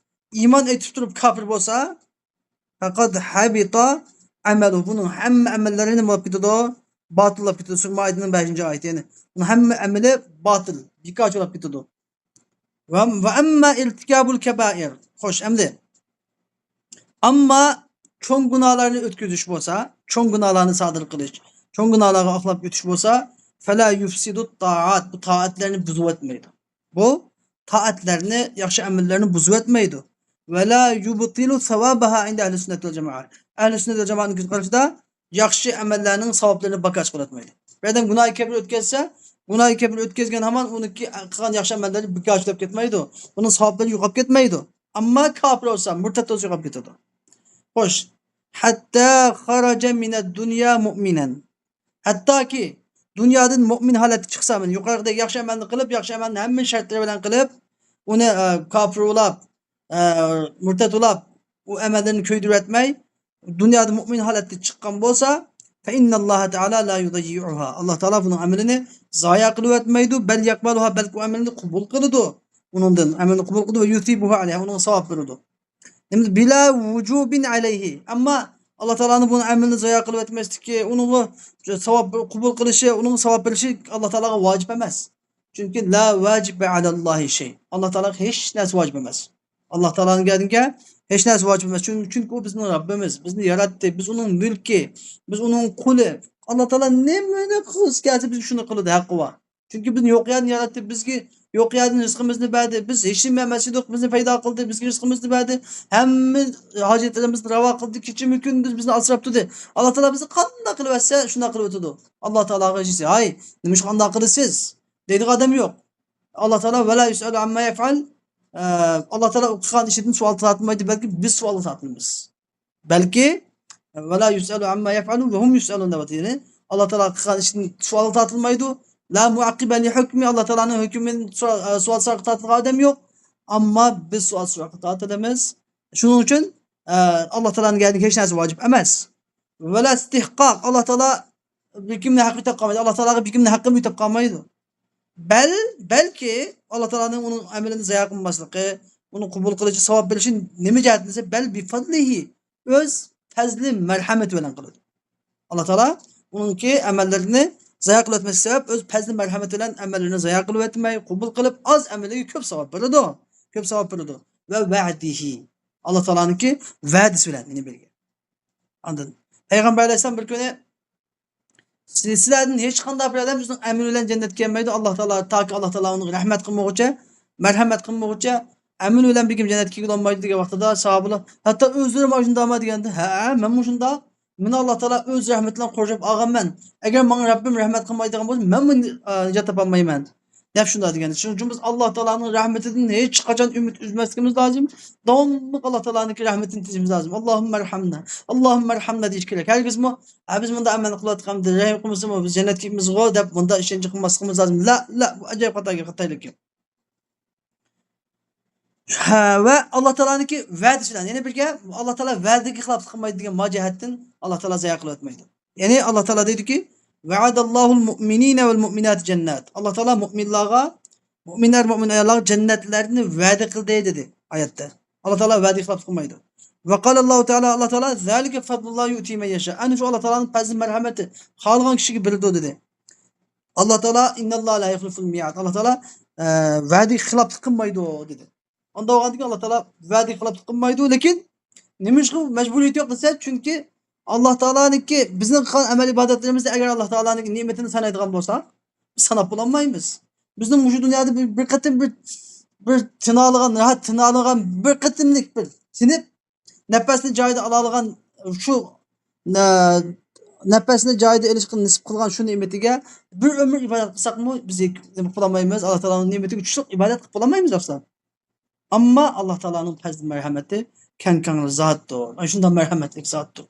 ئىمان ئېيتىپ تۇرۇپ كاپىر بولسا، فەقەد ھەبىتە ئەمەلۇ، بۇنىڭ ھەممە ئەمەللىرى نېمە بولۇپ كېتىدۇ؟ باتىللاپ كېتىدۇ. سۈرە مائىدىنىڭ بەشىنچى ئايىتى، يەنى بۇنىڭ ھەممە ئەمىلى باتىل، بىكارچە بولۇپ كېتىدۇ. ۋە، ۋە ئەمما ئىرتىكابۇل كەبائىر. خوش، ئەمدى ئەمما چوڭ گۇناھلارنى ئۆتكۈزۈش بولسا، چوڭ گۇناھلارنى سادىر قىلىش، چوڭ گۇناھلارغا ئاقلاپ ئۆتۈش بولسا، فەلا يۇفسىدۇت تائات، بۇ تائەتلەرنى بۇزۇۋەتمەيدۇ. بۇ تائەتلەرنى، ياخشى ئەمەللەرنى بۇزۇۋەتمەيدۇ. ۋەلا يۇبتىلۇ ساۋابەھا ئىندە ئەھلى سۈننەت ۋەل جامائە. ئەھلى سۈننەت ۋەل جامائەنىڭ قارىشىدا ياخشى ئەمەللەرنىڭ ساۋابلىرىنى بىكارچە قىلىۋەتمەيدۇ. بىر ئادەم گۇناھى كەبىر ئۆتكەزسە، گۇناھى كەبىر ئۆتكەزگەن ھامان ئۇنىڭكى قىلغان ياخشى ئەمەللىرى بىكارچىلاپ كەتمەيدۇ. ئۇنىڭ ساۋابلىرى يوقاپ كەتمەيدۇ. ئەمما كاپىر بولسا، مۇرتەت بولسا يوقاپ كېتىدۇ. خوش. ھەتتا خەرەجە مىنەد دۇنيا مۇئمىنەن. ھەتتاكى دۇنيادىن مۇئمىن ھالەتتە چىقسا، مەن يۇقىرىقىدەك ياخشى ئەمەلنى قىلىپ، ياخشى ئەمەلنى ھەممە شەرتلىرى بىلەن قىلىپ، ئۇنى، ئە، كاپىر ئۇلاپ، ئە، مۇرتەت ئۇلاپ، ئۇ ئەمەللىرىنى كۆيدۈرۈۋەتمەي، دۇنيادا مۇئمىن ھالەتتە چىققان بولسا، فەئىننەللاھە تائالا لا يۇزەييىئۇھا. ئاللا تائالا بۇنىڭ ئەمىلىنى زايە قىلىۋەتمەيدۇ، بەل يەقبەلۇھا، بەلكى ئۇ ئەمەلنى قوبۇل قىلىدۇ. ئۇنىڭدىن ئەمەلنى قوبۇل قىلىدۇ ۋە يۇسىبۇھا ئەلەيھا، ئۇنىڭغا ساۋاب بېرىدۇ. ئەمدى بىلا ۋۇجۇبىن ئەلەيھى. ئەمما ئاللا تائالانىڭ بۇنىڭ ئەمىلىنى زايە قىلىۋەتمەسلىكى، ئۇنىڭغا ساۋاب قوبۇل قىلىشى، ئۇنىڭغا ساۋاب بېرىشى ئاللا تائالاغا ۋاجىپ ئەمەس. چۈنكى لا ۋاجىبە ئەلەللاھى شەي. ئاللا تائالاغا ھېچ نەرسە ۋاجىپ ئەمەس. ئاللا تائالانىڭ گەردىنىگە ھېچ نەرسە ۋاجىپ ئەمەس. چۈن-، چۈنكى ئۇ بىزنىڭ رەببىمىز، بىزنى ياراتتى، بىز ئۇنىڭ مۈلكى، بىز ئۇنىڭ قۇلى. ئاللا تائالا نېمىنى قىلغۇسى كەلسە بىزگە شۇنى قىلىدۇ، ھەققى بار. چۈنكى بىزنى يوق يەردىن ياراتتى، بىزگە يوق يەردىن رىزقىمىزنى بەردى. بىز ھېچنېمە ئەمەس ئىدۇق، بىزنى پەيدا قىلدى، بىزگە رىزقىمىزنى بەردى. ھەممە ھاجەتلىرىمىزنى راۋا قىلدى، كېچىمۇ كۈندۈز بىزنى ئاسراپ تۇردى. ئاللا تائالا بىزنى قانداق قىلىۋەتسە، شۇنداق قىلىۋېتىدۇ. ئاللا تائالاغا ھېچ، ھاي، نېمىشقا ئانداق قىلىسىز؟ دەيدىغان ئادەم يوق. ئاللا تائالا ۋەلا يۇسئەلۇ ئەمما يەفئەل، ئە، ئاللا تائالا قىلغان ئىشىدىن سوئال تارتمايدۇ، بەلكى بىز سوئالغا تارتىلىمىز. بەلكى، ۋەلا يۇسئەلۇ ئەمما يەفئەلۇ ۋە ھۇم يۇسئەلۇن دەۋاتىدۇ. يەنى ئاللا تائالا قىلغان ئىشتىن سوئالغا تارتىلمايدۇ. لا مۇئەققىبە لىھۇكمى، ئاللا تائالانىڭ ھۆكمىدىن سوئال، سوئال سوراققا تارتىلغان ئادەم يوق. ئەمما بىز سوئال سوراققا تارتىلىمىز. شۇنىڭ ئۈچۈن، ئە، ئاللا تائالانىڭ گەردىگە ھېچ نەرسە ۋاجىپ ئەمەس. ۋەلا ئىستىھقاق، ئاللا تائالا بىر كىمنىڭ ھەققى ئۆتەپ قالمايدۇ. ئاللا تائالاغا بىر كىمنىڭ ھەققىمۇ ئۆتەپ قالمايدۇ. بەل، بەلكى ئاللا تائالانىڭ ئۇنىڭ ئەمىلىنى زايە قىلماسلىقى، ئۇنى قوبۇل قىلىشى، ساۋاب بېرىشى نېمە جەھەتتىن دېسە، بەل بىفەزلىھى، ئۆز پەزلى مەرھەمىتى بىلەن قىلىدۇ. ئاللا تائالا ئۇنىڭكى ئەمەللىرىنى زايە قىلىۋەتمەسلىك سەۋەب، ئۆز پەزلى مەرھەمىتى بىلەن ئەمەللىرىنى زايە قىلىۋەتمەي، قوبۇل قىلىپ، ئاز ئەمىلىگە كۆپ ساۋاب بېرىدۇ. كۆپ ساۋاب بېرىدۇ. ۋە ۋەئدىھى. ئاللا تائالانىڭكى ۋەدىسى بىلەن، يەنى بىرگە. ئاندىن پەيغەمبەر ئەلەيھىسسالام بىر كۈنى، سى-، سىلەردىن ھېچقانداق بىر ئادەم ئۆزىنىڭ ئەمىلى بىلەن جەننەتكە كىرمەيدۇ، ئاللا تائالا، تاكى ئاللا تائالا ئۇنىڭغا رەھمەت قىلمىغۇچە، مەرھەمەت قىلمىغۇچە، ئەمىلى بىلەن بىر كىم جەننەتكە كىرگىلى بولمايدۇ دېگەن ۋاقتىدا، ساھابىلار، ھەتتا ئۆزلىرىمۇ ئاشۇنداقمۇ دېگەندە، ھە، مەنمۇ شۇنداق. مېنى ئاللا تائالا ئۆز رەھمىتى بىلەن قورشاپ ئالغانمەن. ئەگەر ماڭا رەببىم رەھمەت قىلمايدىغان بولسا، مەنمۇ، ئە، نىجات تاپالمايمەن، دەپ شۇنداق دېگەن. شۇنىڭ ئۈچۈن بىز ئاللا تائالانىڭ رەھمىتىدىن ھېچقاچان ئۈمىد ئۈزمەسلىكىمىز لازىم. داۋاملىق ئاللا تائالانىڭكى رەھمىتىنى تىلىشىمىز لازىم. ئاللاھۇممە ئەرھەمنا، ئاللاھۇممە ئەرھەمنا دېيىش كېرەك. ھەرگىزمۇ، ھە، بىز مۇنداق ئەمەل قىلىۋاتقاندا، رەھىم قىلمىسىمۇ، بىز جەننەتكە كېتىمىزغۇ دەپ، مۇنداق ئىشەنچ قىلماسلىقىمىز لازىم. لا، لا، بۇ ئاجايىپ خاتا، خاتا ئىكەن. ھە، ۋە ئاللا تائالانىڭكى ۋەدىسى بىلەن، يەنە بىرگە، ئاللا تائالا ۋەدىگە خىلاپلىق قىلمايدۇ دېگەن ما جەھەتتىن ئاللا تائالا زايە قىلىۋەتمەيدۇ. يەنى ئاللا تائالا دەيدۇكى، ۋەئەدەللاھۇل مۇئمىنىنە ۋەل مۇئمىناتى جەننات. ئاللا تائالا مۇئمىنلارغا، مۇئمىن ئەر، مۇئمىن ئاياللارغا جەننەتلەرنى ۋەدە قىلدى دېدى ئايەتتە. ئاللا تائالا ۋەدىگە خىلاپلىق قىلمايدۇ. ۋە قالە ئاللاھۇ تەئالا، ئاللا تائالا، زالىكە فەزلۇللاھى يۇئتىھى مەن يەشا، ئەنە شۇ ئاللا تائالانىڭ پەزلى، مەرھەمىتى، خالىغان كىشىگە بېرىدۇ دېدى. ئاللا تائالا، ئىننەللاھە لا يۇخلىفۇل مىئاد، ئاللا تائالا، ئە، ۋەدىگە خىلاپلىق قىلمايدۇ دېدى. ئاندا بولغاندىن كېيىن ئاللا تائالا ۋەدىگە خىلاپلىق قىلمايدۇ، لېكىن نېمە ئۈچۈن مەجبۇرىيىتى يوق دېسە، چۈنكى ئاللا تائالانىڭكى بىزنىڭ قىلغان ئەمەل ئىبادەتلىرىمىزدە ئەگەر ئاللا تائالانىڭكى نېمىتىنى سانايدىغان بولساق، بىز ساناپ بولالمايمىز. بىزنىڭ مۇشۇ دۇنيادا بىر، بىر قېتىم بىر، بىر تىنالىغان، راھەت تىنالىغان بىر قېتىملىق بىر تىنىپ، نەپەسنى جايىدا ئالالىغان شۇ، نە-، نەپەسنى جايىدا ئېلىشقا نېسىپ قىلغان شۇ نېمىتىگە بىر ئۆمۈر ئىبادەت قىلساقمۇ، بىز نېمە قىلالمايمىز، ئاللا تائالانىڭ نېمىتىگە چۈشلۈك ئىبادەت قىلىپ بولالمايمىز، دوستلار. ئەمما ئاللا تائالانىڭ پەزلى مەرھەمىتى كەڭ كەڭ زاتتۇر. ئەنە شۇنداق مەرھەمەتلىك زاتتۇر.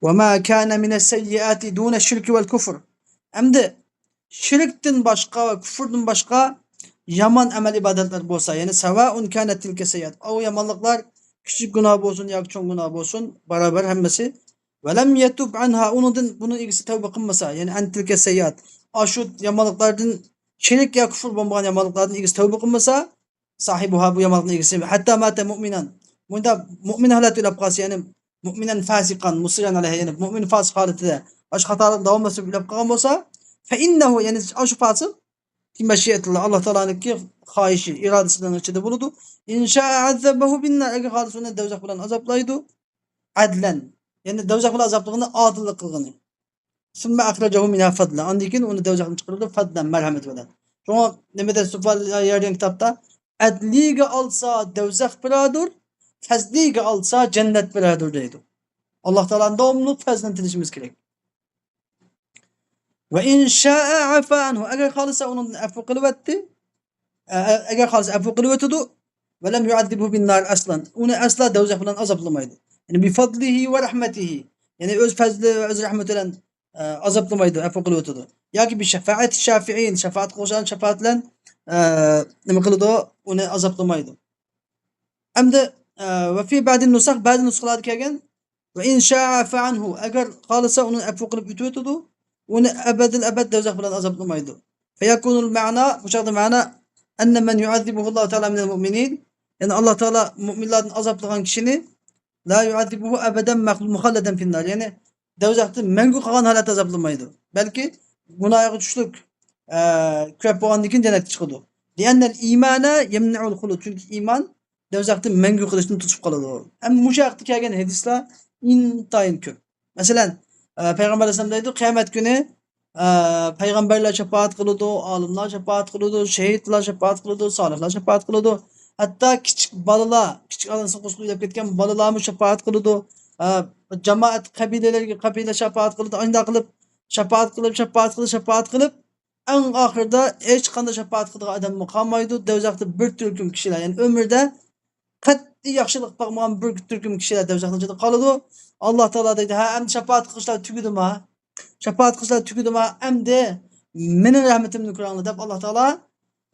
وما كان من السيئات دون الشرك والكفر. ئەمدى شىركتىن باشقا ۋە كۇفۇردىن باشقا يامان ئەمەل ئىبادەتلەر بولسا، يەنى سواء كانت تلك السيئات، ئۇ يامانلىقلار كىچىك گۇناھ بولسۇن ياكى چوڭ گۇناھ بولسۇن، باراۋەر ھەممىسى. ولم يتب عنها، ئۇنىڭدىن، بۇنىڭ ئىگىسى تەۋبە قىلمىسا، يەنى عن تلك السيئات، ئاشۇ يامانلىقلاردىن، شىرك يا كۇفۇر بولمىغان يامانلىقلاردىن ئىگىسى تەۋبە قىلمىسا، صاحبها، بۇ يامانلىقنىڭ ئىگىسى، حتى مات مؤمنا، مۇنداق مؤمىن ھالەتتە ئۆلۈپ قالسا، يەنى مؤمنا فاسقا مصرا عليه، يەنى مؤمىن فاسىق ھالىتىدە، ئاشۇ خاتالىقنى داۋاملاشتۇرۇپ ئۆلۈپ قالغان بولسا، فإنه، يەنى ئاشۇ فاسىق، في مشيئة الله، ئاللا تائالانىڭكى خاھىشى، ئىرادىسىنىڭ ئىچىدە بولىدۇ. إن شاء عذبه بالنار، ئەگەر خالىسا ئۇنى دوزاخ بىلەن ئازابلايدۇ. عدلا، يەنى دوزاخ بىلەن ئازابلىغىنى ئادىللىق قىلغىنى. ثم أخرجه منها فضلا، ئاندىن كېيىن ئۇنى دوزاختىن چىقىرىدۇ، فضلا، مەرھەمەت بىلەن. شۇڭا نېمىدە سۇفا يارىدىن كىتابتا، ئەدلىگە ئالسا دوزاخ بىرادۇر، پەزلىگە ئالسا جەننەت بىرادۇر دەيدۇ. ئاللا تائالانى داۋاملىق پەزلىنى تىلىشىمىز كېرەك. وإن شاء عفا عنه، ئەگەر خالىسا ئۇنىڭدىن ئەپۇ قىلىۋەتتى. ئە-، ئە-، ئەگەر خالىسا ئەپۇ قىلىۋېتىدۇ. ولم يعذبه بالنار أصلا، ئۇنى ئەسلا دوزاخ بىلەن ئازابلىمايدۇ. يەنى بفضله ورحمته، يەنى ئۆز پەزلى ۋە ئۆز رەھمىتى بىلەن، ئە، ئازابلىمايدۇ، ئەپۇ قىلىۋېتىدۇ. ياكى بشفاعة الشافعين، شاپائەت قىلغۇچىلارنىڭ شاپائەت بىلەن، ئە، نېمە قىلىدۇ؟ ئۇنى ئازابلىمايدۇ. ئەمدى، ئە، وفي بعض النسخ، بەزى نۇسخىلاردا كەلگەن، وإن شاء عفا عنه، ئەگەر خالىسا ئۇنى ئەپۇ قىلىپ ئۆتۈۋېتىدۇ، ئۇنى ئەبەدىل ئەبەد دوزاخ بىلەن ئازابلىمايدۇ. فيكون المعنى، بۇ چاغدا مەنە، أن من يعذبه الله تعالى من المؤمنين، يەنى ئاللا تائالا مۇئمىنلاردىن ئازابلىغان كىشىنى لا يعذبه أبدا مخلدا في النار، يەنى دوزاختا مەڭگۈ قالغان ھالەتتە ئازابلىمايدۇ، بەلكى گۇناھىغا چۈشلۈك، ئە، كۆپ بولغاندىن كېيىن جەننەتكە چىقىدۇ. لأن الإيمان يمنع الخلود، چۈنكى ئىمان دوزاختا مەڭگۈ قېلىشتىن توسۇپ قالىدۇ. ئەمما مۇشۇ ھەقتە كەلگەن ھەدىسلەر ئىنتايىن كۆپ. مەسىلەن، ئە، پەيغەمبەر ئەلەيھىسسالام دەيدۇ، قىيامەت كۈنى، ئە، پەيغەمبەرلەر شاپائەت قىلىدۇ، ئالىملار شاپائەت قىلىدۇ، شېھىتلار شاپائەت قىلىدۇ، سالىھلار شاپائەت قىلىدۇ. ھەتتا كىچىك بالىلار، كىچىك ئانىسىنى قۇچىقىدا ئۆلۈپ كەتكەن بالىلارمۇ شاپائەت قىلىدۇ. ئە، جامائەت قەبىلىلەرگە، قەبىلە شاپائەت قىلىدۇ. ئانداق قىلىپ شاپائەت قىلىپ، شاپائەت قىلىپ، شاپائەت قىلىپ، ئەڭ ئاخىرىدا ھېچقانداق شاپائەت قىلىدىغان ئادەممۇ قالمايدۇ. دوزاختا بىر تۈركۈم كىشىلەر، يەنى ئۆمرىدە قەتئىي ياخشىلىق باقمىغان بىر تۈركۈم كىشىلەر دوزاخنىڭ ئىچىدە قالىدۇ. ئاللا تائالا دەيدۇ، ھە، ئەمدى شاپائەت قىلىشلار تۈگىدىما؟ شاپائەت قىلىشلار تۈگىدىما؟ ئەمدى مېنىڭ رەھمىتىمنى كۆرۈڭلار دەپ ئاللا تائالا،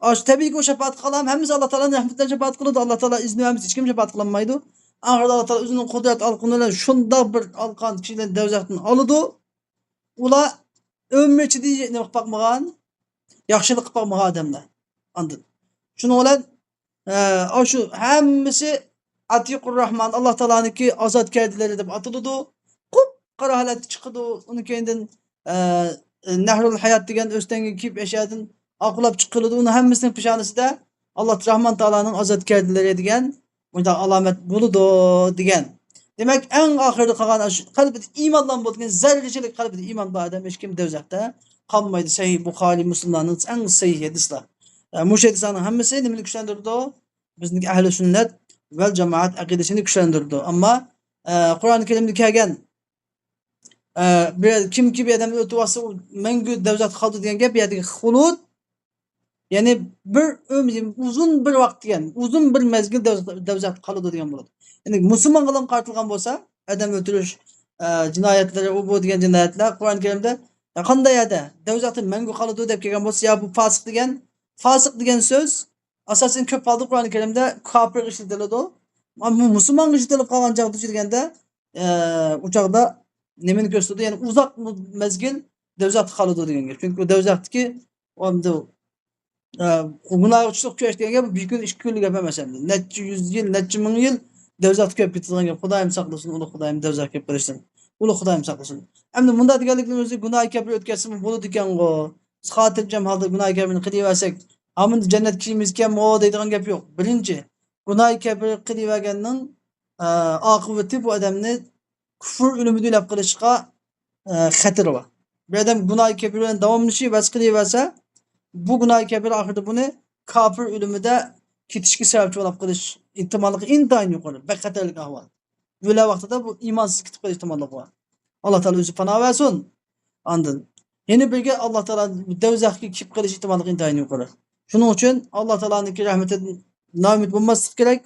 ئاشۇ تەبىئىيكى ئۇ شاپائەت قىلغان، ھەممىسى ئاللا تائالانىڭ رەھمىتى بىلەن شاپائەت قىلىدۇ. ئاللا تائالا ئىزنى بەرمىسە ھېچكىم شاپائەت قىلالمايدۇ. ئاخىرىدا ئاللا تائالا ئۆزىنىڭ قۇدرەت ئالقىنى بىلەن شۇنداق بىر ئالقان كىشىلەرنى دوزاختىن ئالىدۇ. ئۇلار ئۆمرى ئىچىدە نېمە قىلىپ باقمىغان؟ ياخشىلىق قىلىپ باقمىغان ئادەملەر. ئاندىن شۇنىڭ بىلەن، ئە، ئاشۇ ھەممىسى ئەتىقۇر راھمان، ئاللا تائالانىڭكى ئازادكەردىلىرى دەپ ئاتىلىدۇ. قۇپقارا ھالەتتە چىقىدۇ. ئۇنىڭ كەينىدىن، ئە، نەھرۇل ھايات دېگەن ئۆستەڭگە كىرىپ ئەشەدىن ئاقلاپ چىقىرىلىدۇ. ئۇنىڭ ھەممىسىنىڭ پېشانىسىدا ئاللا راھمان تائالانىڭ ئازادكەردىلىرى دېگەن مۇنداق ئالامەت بولىدۇ دېگەن. دېمەك، ئەڭ ئاخىرىدا قالغان ئاشۇ قەلبىدە ئىمانلار بولىدىكەن، زەررىچىلىك قەلبىدە ئىمان بار ئادەم ھېچكىم دوزاختا قالمايدۇ. سەھىھ بۇخارىي، مۇسلىملارنىڭ ئەڭ سەھىھ ھەدىسلەر. ئە، مۇشۇ ھەدىسلەرنىڭ ھەممىسى نېمىنى كۈچلەندۈرىدۇ؟ بىزنىڭ ئەھلى سۈننەت ۋەل جامائەت ئەقىدىسىنى كۈچلەندۈرىدۇ. ئەمما، ئە، قۇرئان كەرىمدە كەلگەن، ئە، بىر كىمكى بىر ئادەم ئۆتۈۋاتسا، ئۇ مەڭگۈ دوزاختا قالىدۇ دېگەن گەپ، بۇ يەردىكى خۇلۇد، يەنى بىر ئۆمۈر، ئۇزۇن بىر ۋاقىت دېگەن، ئۇزۇن بىر مەزگىل دوزاخ-، دوزاختا قالىدۇ دېگەن بولىدۇ. يەنى مۇسۇلمانغىلا قارىتىلغان بولسا، ئادەم ئۆلتۈرۈش، ئە، جىنايەتلىرى، ئۇ بۇ دېگەن جىنايەتلەر قۇرئان كەرىمدە، يا قانداق يەردە دوزاختا مەڭگۈ قالىدۇ دەپ كەلگەن بولسا، يا بۇ فاسىق دېگەن، فاسىق دېگەن سۆز ئاساسەن كۆپ ھالدا قۇرئان كەرىمدە كاپىرغا ئىشلىتىلىدۇ. ئەمما مۇسۇلمانغا ئىشلىتىلىپ قالغان چاغدا دېگەندە، ئە، ئۇ چاغدا نېمىنى كۆرسىتىدۇ؟ يەنى ئۇزاق مەزگىل دوزاختا قالىدۇ دېگەن گەپ. چۈنكى ئۇ دوزاختىكى ئۇ ئەمدى، ئە، گۇناھقا چۈشلۈك كۈرەش دېگەن گەپ بىر كۈن، ئىككى كۈنلۈك گەپ ئەمەس ئەمدى. نەچچە يۈز يىل، نەچچە مىڭ يىل دوزاختا كۆيۈپ كېتىدىغان گەپ. خۇدايىم ساقلىسۇن، ئۇلۇغ خۇدايىم دوزاخقا كۆيۈپ قېلىشتىن. ئۇلۇغ خۇدايىم ساقلىسۇن. ئەمدى مۇنداق دېگەنلىكنىڭ ئۆزى گۇناھى كەبىر ئۆتكەزسىمۇ بولىدىكەنغۇ؟ بىز خاتىرجەم ھالدا گۇناھى كەبىرنى قىلىۋەرسەك، ھامان جەننەتكە كىرىمىزكەنمۇ دەيدىغان گەپ يوق. بىرىنچى، گۇناھى كەبىر قىلىۋەرگەننىڭ، ئە، ئاقىۋىتى بۇ ئادەمنى كۇفر ئۆلۈمىدە ئۆلۈپ قېلىشقا، ئە، خەتىرى بار. بىر ئادەم گۇناھى كەبىر بىلەن داۋاملىشىۋەرسە، قىلىۋەرسە، بۇ گۇناھى كەبىر ئاخىرىدا بۇنى كاپىر ئۆلۈمىدە كېتىشكە سەۋەبچى بولۇپ قېلىش ئېھتىماللىقى ئىنتايىن يۇقىرى، بەك خەتەرلىك ئەھۋال. ئۆلە ۋاقتىدا بۇ ئىمانسىز كېتىپ قېلىش ئېھتىماللىقى بار. ئاللا تائالا ئۆزى پاناھ بەرسۇن. ئاندىن يەنە بىرگە، ئاللا تائالا دوزاخقا كېلىپ قېلىش ئېھتىماللىقى ئىنتايىن يۇقىرى. شۇنىڭ ئۈچۈن ئاللا تائالانىڭكى رەھمىتىدىن نائۈمىد بولماسلىق كېرەك.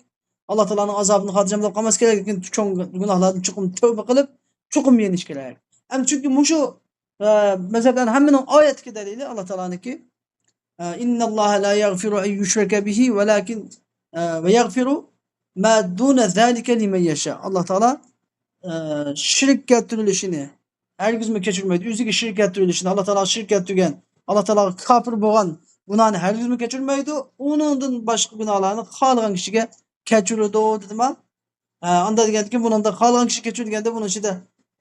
ئاللا تائالانىڭ ئازابىدىن خاتىرجەم بولۇپ قالماسلىق كېرەك، لېكىن چوڭ گۇناھلاردىن چوقۇم تەۋبە قىلىپ، چوقۇم يېنىش كېرەك. ئەمدى چۈنكى مۇشۇ، ئە، مەزھەپلەرنىڭ ھەممىنىڭ ئايەتتىكى دەلىلى ئاللا تائالانىڭكى، ئە، «إن الله لا يغفر أن يشرك به ولكن، ئە، ويغفر ما دون ذلك لمن يشاء.» ئاللا تائالا، ئە، شىرك كەلتۈرۈلۈشىنى ھەرگىزمۇ كەچۈرمەيدۇ. ئۆزىگە شىرك كەلتۈرۈلۈشىنى، ئاللا تائالاغا شىرك كەلتۈرگەن، ئاللا تائالاغا كاپىر بولغان گۇناھنى ھەرگىزمۇ كەچۈرمەيدۇ. ئۇنىڭدىن باشقا گۇناھلارنى خالىغان كىشىگە كەچۈرىدۇ، دېدىما؟ ئە، ئاندا دېگەندىكىن، بۇنىڭدا خالىغان كىشى كەچۈر دېگەندە، بۇنىڭ ئىچىدە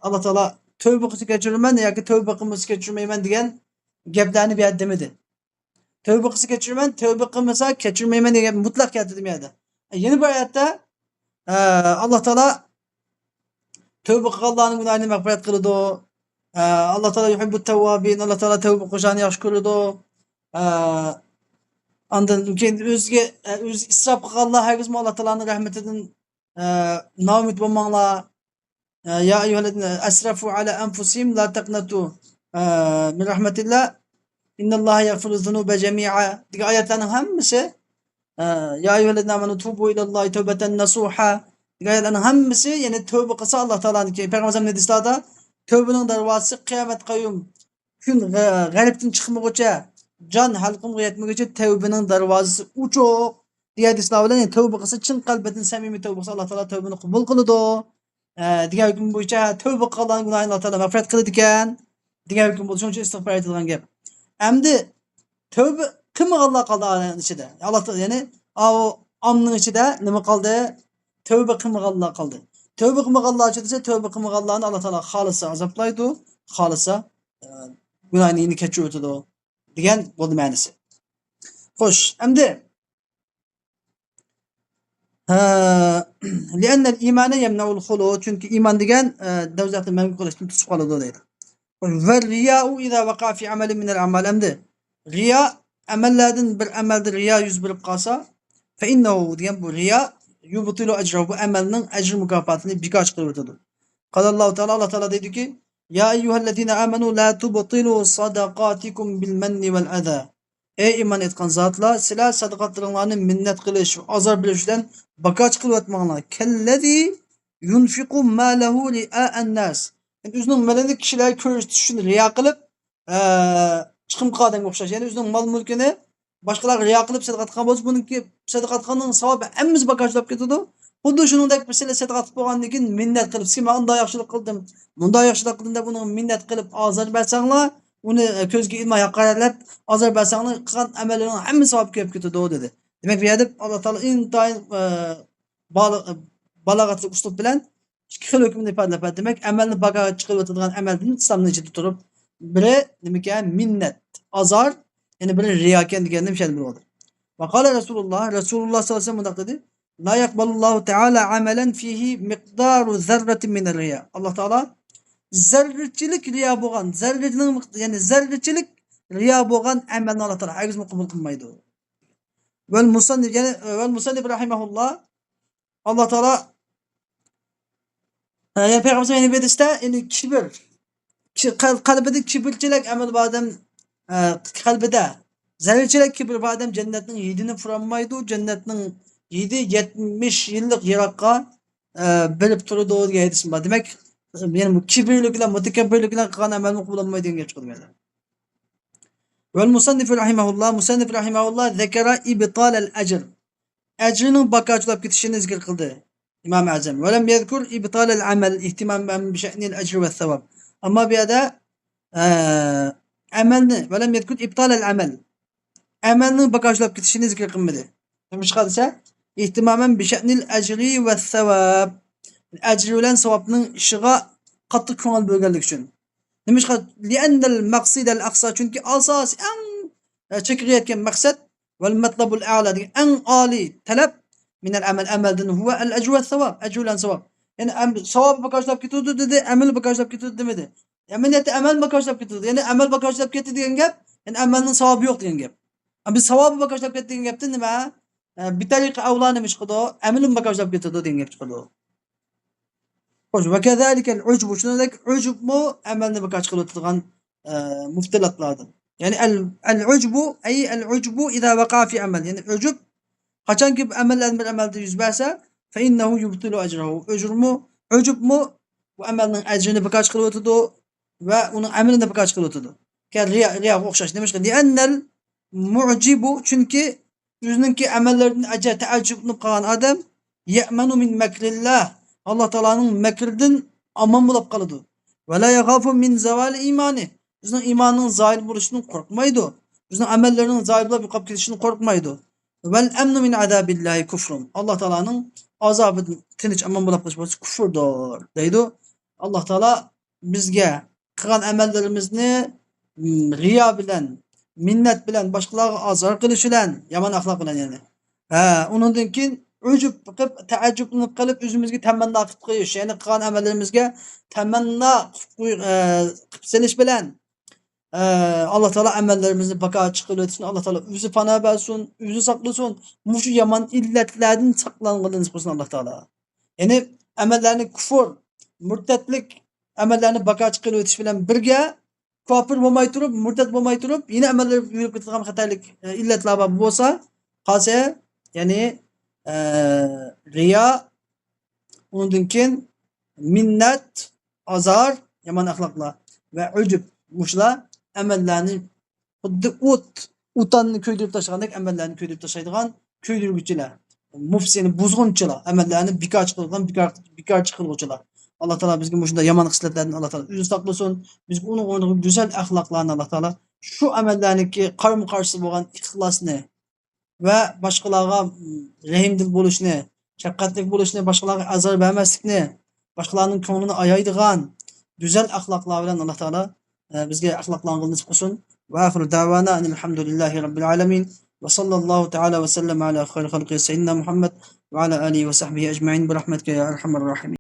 ئاللا تائالا تەۋبە قىلسا كەچۈرىمەن ياكى تەۋبە قىلمىسا كەچۈرمەيمەن دېگەن گەپلەرنى بۇ يەردە دېمىدى. تەۋبە قىلسا كەچۈرىمەن، تەۋبە قىلمىسا كەچۈرمەيمەن دېگەن گەپ مۇتلەق كەلتۈردى بۇ يەردە. ئە، يەنە بىر ئايەتتە، ئە، ئاللا تائالا تەۋبە قىلغانلارنىڭ گۇناھىنى مەغپىرەت قىلىدۇ. ئە، ئاللا تائالا يۇھىببۇت تەۋۋابىن، ئاللا تائالا تەۋبە قىلغۇچىلارنى ياخشى كۆرىدۇ. ئە، ئاندىن كېيىن ئۆزىگە، ئە، ئۆزى ئىسراپ قىلغانلار ھەرگىزمۇ ئاللا تائالانىڭ رەھمىتىدىن، ئە، نائۈمىد بولماڭلار. ئە، يا ئەييۇھەللەزىنە ئەسرەفۇ ئەلا ئەنفۇسىھىم لا تەقنەتۇ، ئە، مىن رەھمەتىللا، ئىننەللاھە يەغفىرۇز زۇنۇبە جەمىئا دېگەن ئايەتلەرنىڭ ھەممىسى، ئە، يا ئەييۇھەللەزىنە ئامەنۇ تۇبۇ ئىلەللاھى تەۋبەتەن نەسۇھا دېگەن ئايەتلەرنىڭ ھەممىسى، يەنى تەۋبە قىلسا ئاللا تائالانىڭكى، پەيغەمبەر ئەلەيھىسسالام ھەدىسلاردا، تەۋبىنىڭ دەرۋازىسى قىيامەت قايۇم كۈن غە-، غەربتىن چىقمىغۇچە، جان ھەلقۇمغا يەتمىگۈچە تەۋبىنىڭ دەرۋازىسى ئوچۇق دېگەن ھەدىسلەر بىلەن، يەنى تەۋبە قىلسا، چىن قەلبىدىن سەمىمىي تەۋبە قىلسا، ئاللا تائالا تەۋبىنى قوبۇل قىلىدۇ، ئە، دېگەن ھۆكۈم بويىچە تەۋبە قىلغانلارنىڭ گۇناھىنى ئاللا تائالا مەغپىرەت قىلىدىكەن دېگەن ھۆكۈم بولدى. شۇنىڭ ئۈچۈن ئىستىغپار ئېيتىدىغان گەپ. ئەمدى تەۋبە قىلمىغانلار قالدى ئالەمنىڭ ئىچىدە. ئاللا تائالا، يەنى ئاۋۇ ئاممىنىڭ ئىچىدە نېمە قالدى؟ تەۋبە قىلمىغانلار قالدى. تەۋبە قىلمىغانلار ئىچىدە دېسە، تەۋبە قىلمىغانلارنى ئاللا تائالا خالىسا ئازابلايدۇ، خالىسا، ئە، گۇناھىنى يەنە كەچۈرۈۋېتىدۇ دېگەن بولدى مەنىسى. خوش، ئەمدى، ھە، لىئەننەل ئىمانە يەمنەئۇل خۇلۇد، چۈنكى ئىمان دېگەن، ئە، دوزاختا مەڭگۈ قېلىشتىن توسۇپ قالىدۇ دەيدۇ. ۋەررىيائۇ ئىزا ۋەقەئە فى ئەمەلىن مىنەل ئەمال، ئەمدى رىيا، ئەمەللەردىن بىر ئەمەلدە رىيا يۈز بېرىپ قالسا، فەئىننەھۇ دېگەن بۇ رىيا يۇبتىلۇ ئەجرەھۇ، بۇ ئەمەلنىڭ ئەجىر مۇكاپاتىنى بىكار چىقىرىۋېتىدۇ. قالاللاھۇ تائالا، ئاللا تائالا دەيدۇكى، يا ئەييۇھەللەزىنە ئامەنۇ لا تۇبتىلۇ سەدەقاتىكۇم بىل مەننى ۋەل ئەزا. ئەي ئىمان ئېيتقان زاتلار، سىلەر سەدىقاتلىرىڭلارنى مىننەت قىلىش ۋە ئازار بېرىش بىلەن باكار چىقىرىۋەتمەڭلار. كەللەزى يۇنفىقۇ مالەھۇ رىئائەنناس. يەنى ئۆزىنىڭ مېلىنى كىشىلەرگە كۆرسىتىش ئۈچۈن رىيا قىلىپ، ئە، چىقىم قىلغان ئادەمگە ئوخشاش. يەنى ئۆزىنىڭ مال-مۈلكىنى باشقىلارغا رىيا قىلىپ سەدىقە قىلغان بولسا، بۇنىڭكى سەدىقە قىلغاننىڭ ساۋابى ھەممىسى باكار چىلاپ كېتىدۇ. خۇددى شۇنىڭدەك بىر سىلەر سەدىقە قىلىپ بولغاندىن كېيىن مىننەت قىلىپ، سىزگە مانا ئۇنداق ياخشىلىق قىلدىم، مۇنداق ياخشىلىق قىلدىم دەپ ئۇنىڭغا مىننەت قىلىپ، ئازار بەرسەڭلار، ئۇنى، ئە، كۆزگە ئىلماي ھاقارەتلەپ، ئازار بەرسەڭلار، قىلغان ئەمەللىرىنىڭ ھەممىسى ساۋاب كېلىپ كېتىدۇ، دېدى. دېمەك، بۇ يەردە ئاللا تائالا ئىنتايىن، ئە، بالا-، بالاغەتلىك ئۇسلۇب بىلەن ئىككى خىل ھۆكۈمنى ئىپادىلەپ بەردى. دېمەك، ئەمەلنى باكار چىقىرىۋېتىدىغان ئەمەلدىن ئىسلامنىڭ ئىچىدە تۇرۇپ، بىرى نېمىكەن؟ مىننەت، ئازار، يەنە بىرى رىياكەن دېگەننى مۇشۇ يەردە بىلىۋالدۇق. ۋەقالە رەسۇلۇللاھ، رەسۇلۇللاھ سەللەللاھۇ ئەلەيھى ۋەسەللەم مۇنداق دېدى، لا يەقبەلۇللاھۇ تەئالە ئەمەلەن فىھى مىقدارۇ زەررەتىن مىنەر رىيا. ئاللا تائالا زەررىچىلىك رىيا بولغان، زەررىنىڭ مىق-، يەنى زەررىچىلىك رىيا بولغان ئەمەلنى ئاللا تائالا ھەرگىزمۇ قوبۇل قىلمايدۇ. ۋەل مۇسەننىف، يەنى، ۋەل مۇسەننىف رەھىمەھۇللاھ، ئاللا تائالا، ئە، يەنى پەيغەمبىرىمىز يەنە بىر ھەدىستە، يەنى كىبىر، كى-، قەل-، قەلبىدە كىبىرچىلىك ئەمەل بار ئادەم، ئە، قەلبىدە زەررىچىلىك كىبىر بار ئادەم جەننەتنىڭ ھىدىنى پۇرالمايدۇ، جەننەتنىڭ ھىدى يەتمىش يىللىق يىراققا، ئە، بېرىپ تۇرىدۇ دېگەن ھەدىس بار. دېمەك، يەنى بۇ كىبىرلىك بىلەن، مۇتەكەببىرلىك بىلەن قىلغان ئەمەلمۇ قوبۇل بولمايدۇ دېگەن گەپ چىقىدۇ بۇ يەردە. ۋەل مۇسەننىف رەھىمەھۇللاھ، مۇسەننىف رەھىمەھۇللاھ زەكەرە ئىبتالەل ئەجر، ئەجرىنىڭ باكار چىلاپ كېتىشىنى زىكىر قىلدى ئىمام ئەزەم. ۋەلەم يەزكۇر ئىبتالەل ئەمەل، ئىھتىمام بىشەئنىل ئەجر ۋەسساۋاب. ئەمما بۇ يەردە، ئە، ئەمەلنى، ۋەلەم يەزكۇر ئىبتالەل ئەمەل، ئەمەلنىڭ باكار چىلاپ كېتىشىنى زىكىر قىلمىدى. نېمىشقا دېسە، اهتماما بشأن الأجر والثواب. ئەجىر بىلەن ساۋابنىڭ ئىشىغا قاتتىق كۆڭۈل بۆلگەنلىكى ئۈچۈن. نېمىشقا؟ لأن المقصد الأقصى، چۈنكى ئاساسىي، ئەڭ، ئە، چېكىگە يەتكەن مەقسەت، والمطلب الأعلى دېگەن ئەڭ ئالىي تەلەپ، من العمل، ئەمەلدىن، هو الأجر والثواب، ئەجىر بىلەن ساۋاب. يەنى ئەم-، ساۋابى باكاشلاپ كېتىدۇ دېدى، ئەمەل باكاشلاپ كېتىدۇ دېمىدى. ئەمەلىيەتتە ئەمەل باكاشلاپ كېتىدۇ. يەنى ئەمەل باكاشلاپ كەتتى دېگەن گەپ، يەنى ئەمەلنىڭ ساۋابى يوق دېگەن گەپ. ئەمما بىز ساۋابى باكاشلاپ كەتتى دېگەن گەپتىن نېمە؟ ئە، بىتەرىقە ئەۋلا نېمە چىقىدۇ؟ ئەمىلىمۇ باكاشلاپ كېتىدۇ دېگەن گەپ چىقىدۇ. خوش، وكذلك العجب، شۇنىڭدەك ئۇجۇبمۇ ئەمەلنى باكاش قىلىۋېتىدىغان، ئە، مۇبتىلاتلاردىن. يەنى ال-، العجب، أي العجب إذا وقع في عمل. يەنى ئۇجۇب قاچانكى بىر ئەمەللەردىن بىر ئەمەلدە يۈز بەرسە، فإنه يبطل أجره. ئۇجۇرمۇ، ئۇجۇبمۇ بۇ ئەمەلنىڭ ئەجرىنى باكاش قىلىۋېتىدۇ ۋە ئۇنىڭ ئەمىلىنى باكاش قىلىۋېتىدۇ. كەل رىيا، رىياغا ئوخشاش. نېمىشقا؟ لأن المعجب، چۈنكى ئۆزىنىڭكى ئەمەللىرىدىن ئەجەب، تەئەججۈپلىنىپ قالغان ئادەم، يأمن من مكر الله، ئاللا تائالانىڭ مەكرىدىن ئامان بولۇپ قالىدۇ. ولا يخاف من زوال إيمانه، ئۆزىنىڭ ئىمانىنىڭ زايىل بولۇشىدىن قورقمايدۇ. ئۆزىنىڭ ئەمەللىرىنىڭ زايىل بولۇپ يوقاپ كېتىشىدىن قورقمايدۇ. والأمن من عذاب الله كفر، ئاللا تائالانىڭ ئازابىدىن تىنچ ئامان بولۇپ قېلىش بولسا كۇفۇردۇر، دەيدۇ. ئاللا تائالا بىزگە قىلغان ئەمەللىرىمىزنى، م، رىيا بىلەن، مىننەت بىلەن، باشقىلارغا ئازار قىلىش بىلەن، يامان ئەخلاق بىلەن يەنى. ھە، ئۇنىڭدىن كېيىن ئۇجۇب قىلىپ، تەئەججۈپلىنىپ قېلىپ، ئۆزىمىزگە تەمەننا قىلىپ قويۇش، يەنى قىلغان ئەمەللىرىمىزگە تەمەننا قىلىپ قوي-، ئە، قىلىپ سېلىش بىلەن، ئە، ئاللا تائالا ئەمەللىرىمىزنى باكا چىقىرىۋېتىشتىن ئاللا تائالا ئۆزى پانا بەرسۇن، ئۆزى ساقلىسۇن، مۇشۇ يامان ئىللەتلەردىن ساقلانغىلى نېسىپ قىلسۇن ئاللا تائالا. يەنى ئەمەللەرنى كۇفر، مۇرتەتلىك ئەمەللەرنى باكا چىقىرىۋېتىش بىلەن بىرگە، كاپىر بولماي تۇرۇپ، مۇرتەت بولماي تۇرۇپ، يەنە ئەمەللەر يۈرۈپ كېتىدىغان خەتەرلىك، ئە، ئىللەتلەر بار بولسا، قالسا، يەنى، ئە، رىيا، ئۇنىڭدىن كېيىن مىننەت، ئازار، يامان ئەخلاقلار ۋە ئۇجۇب، مۇشۇلار ئەمەللەرنى خۇددى ئوت، ئوتاننى كۆيدۈرۈپ تاشلىغاندەك ئەمەللەرنى كۆيدۈرۈپ تاشلايدىغان كۆيدۈرگۈچىلەر، مۇفسىنى بۇزغۇنچىلار، ئەمەللەرنى بىكار چىقىرىدىغان بىكار، بىكار چىقىرغۇچىلار. ئاللا تائالا بىزگە مۇشۇنداق يامان خىسلەتلەردىن ئاللا تائالا ئۆزى ساقلىسۇن. بىزگە ئۇنىڭ ئورنىغا گۈزەل ئەخلاقلارنى ئاللا تائالا، شۇ ئەمەللەرنىڭكى قارىمۇ قارشىسى بولغان ئىخلاسنى ۋە باشقىلارغا رەھىمدىل بولۇشنى، شەپقەتلىك بولۇشنى، باشقىلارغا ئازار بەرمەسلىكنى، باشقىلارنىڭ كۆڭلىنى ئايايدىغان گۈزەل ئەخلاقلار بىلەن ئاللا تائالا، ئە، بىزگە ئەخلاقلانغىلى نېسىپ قىلسۇن. وآخر دعوانا أن الحمد لله رب العالمين. وصلى الله تعالى وسلم على خير خلقه سيدنا محمد وعلى آله وصحبه أجمعين برحمتك يا أرحم الراحمين.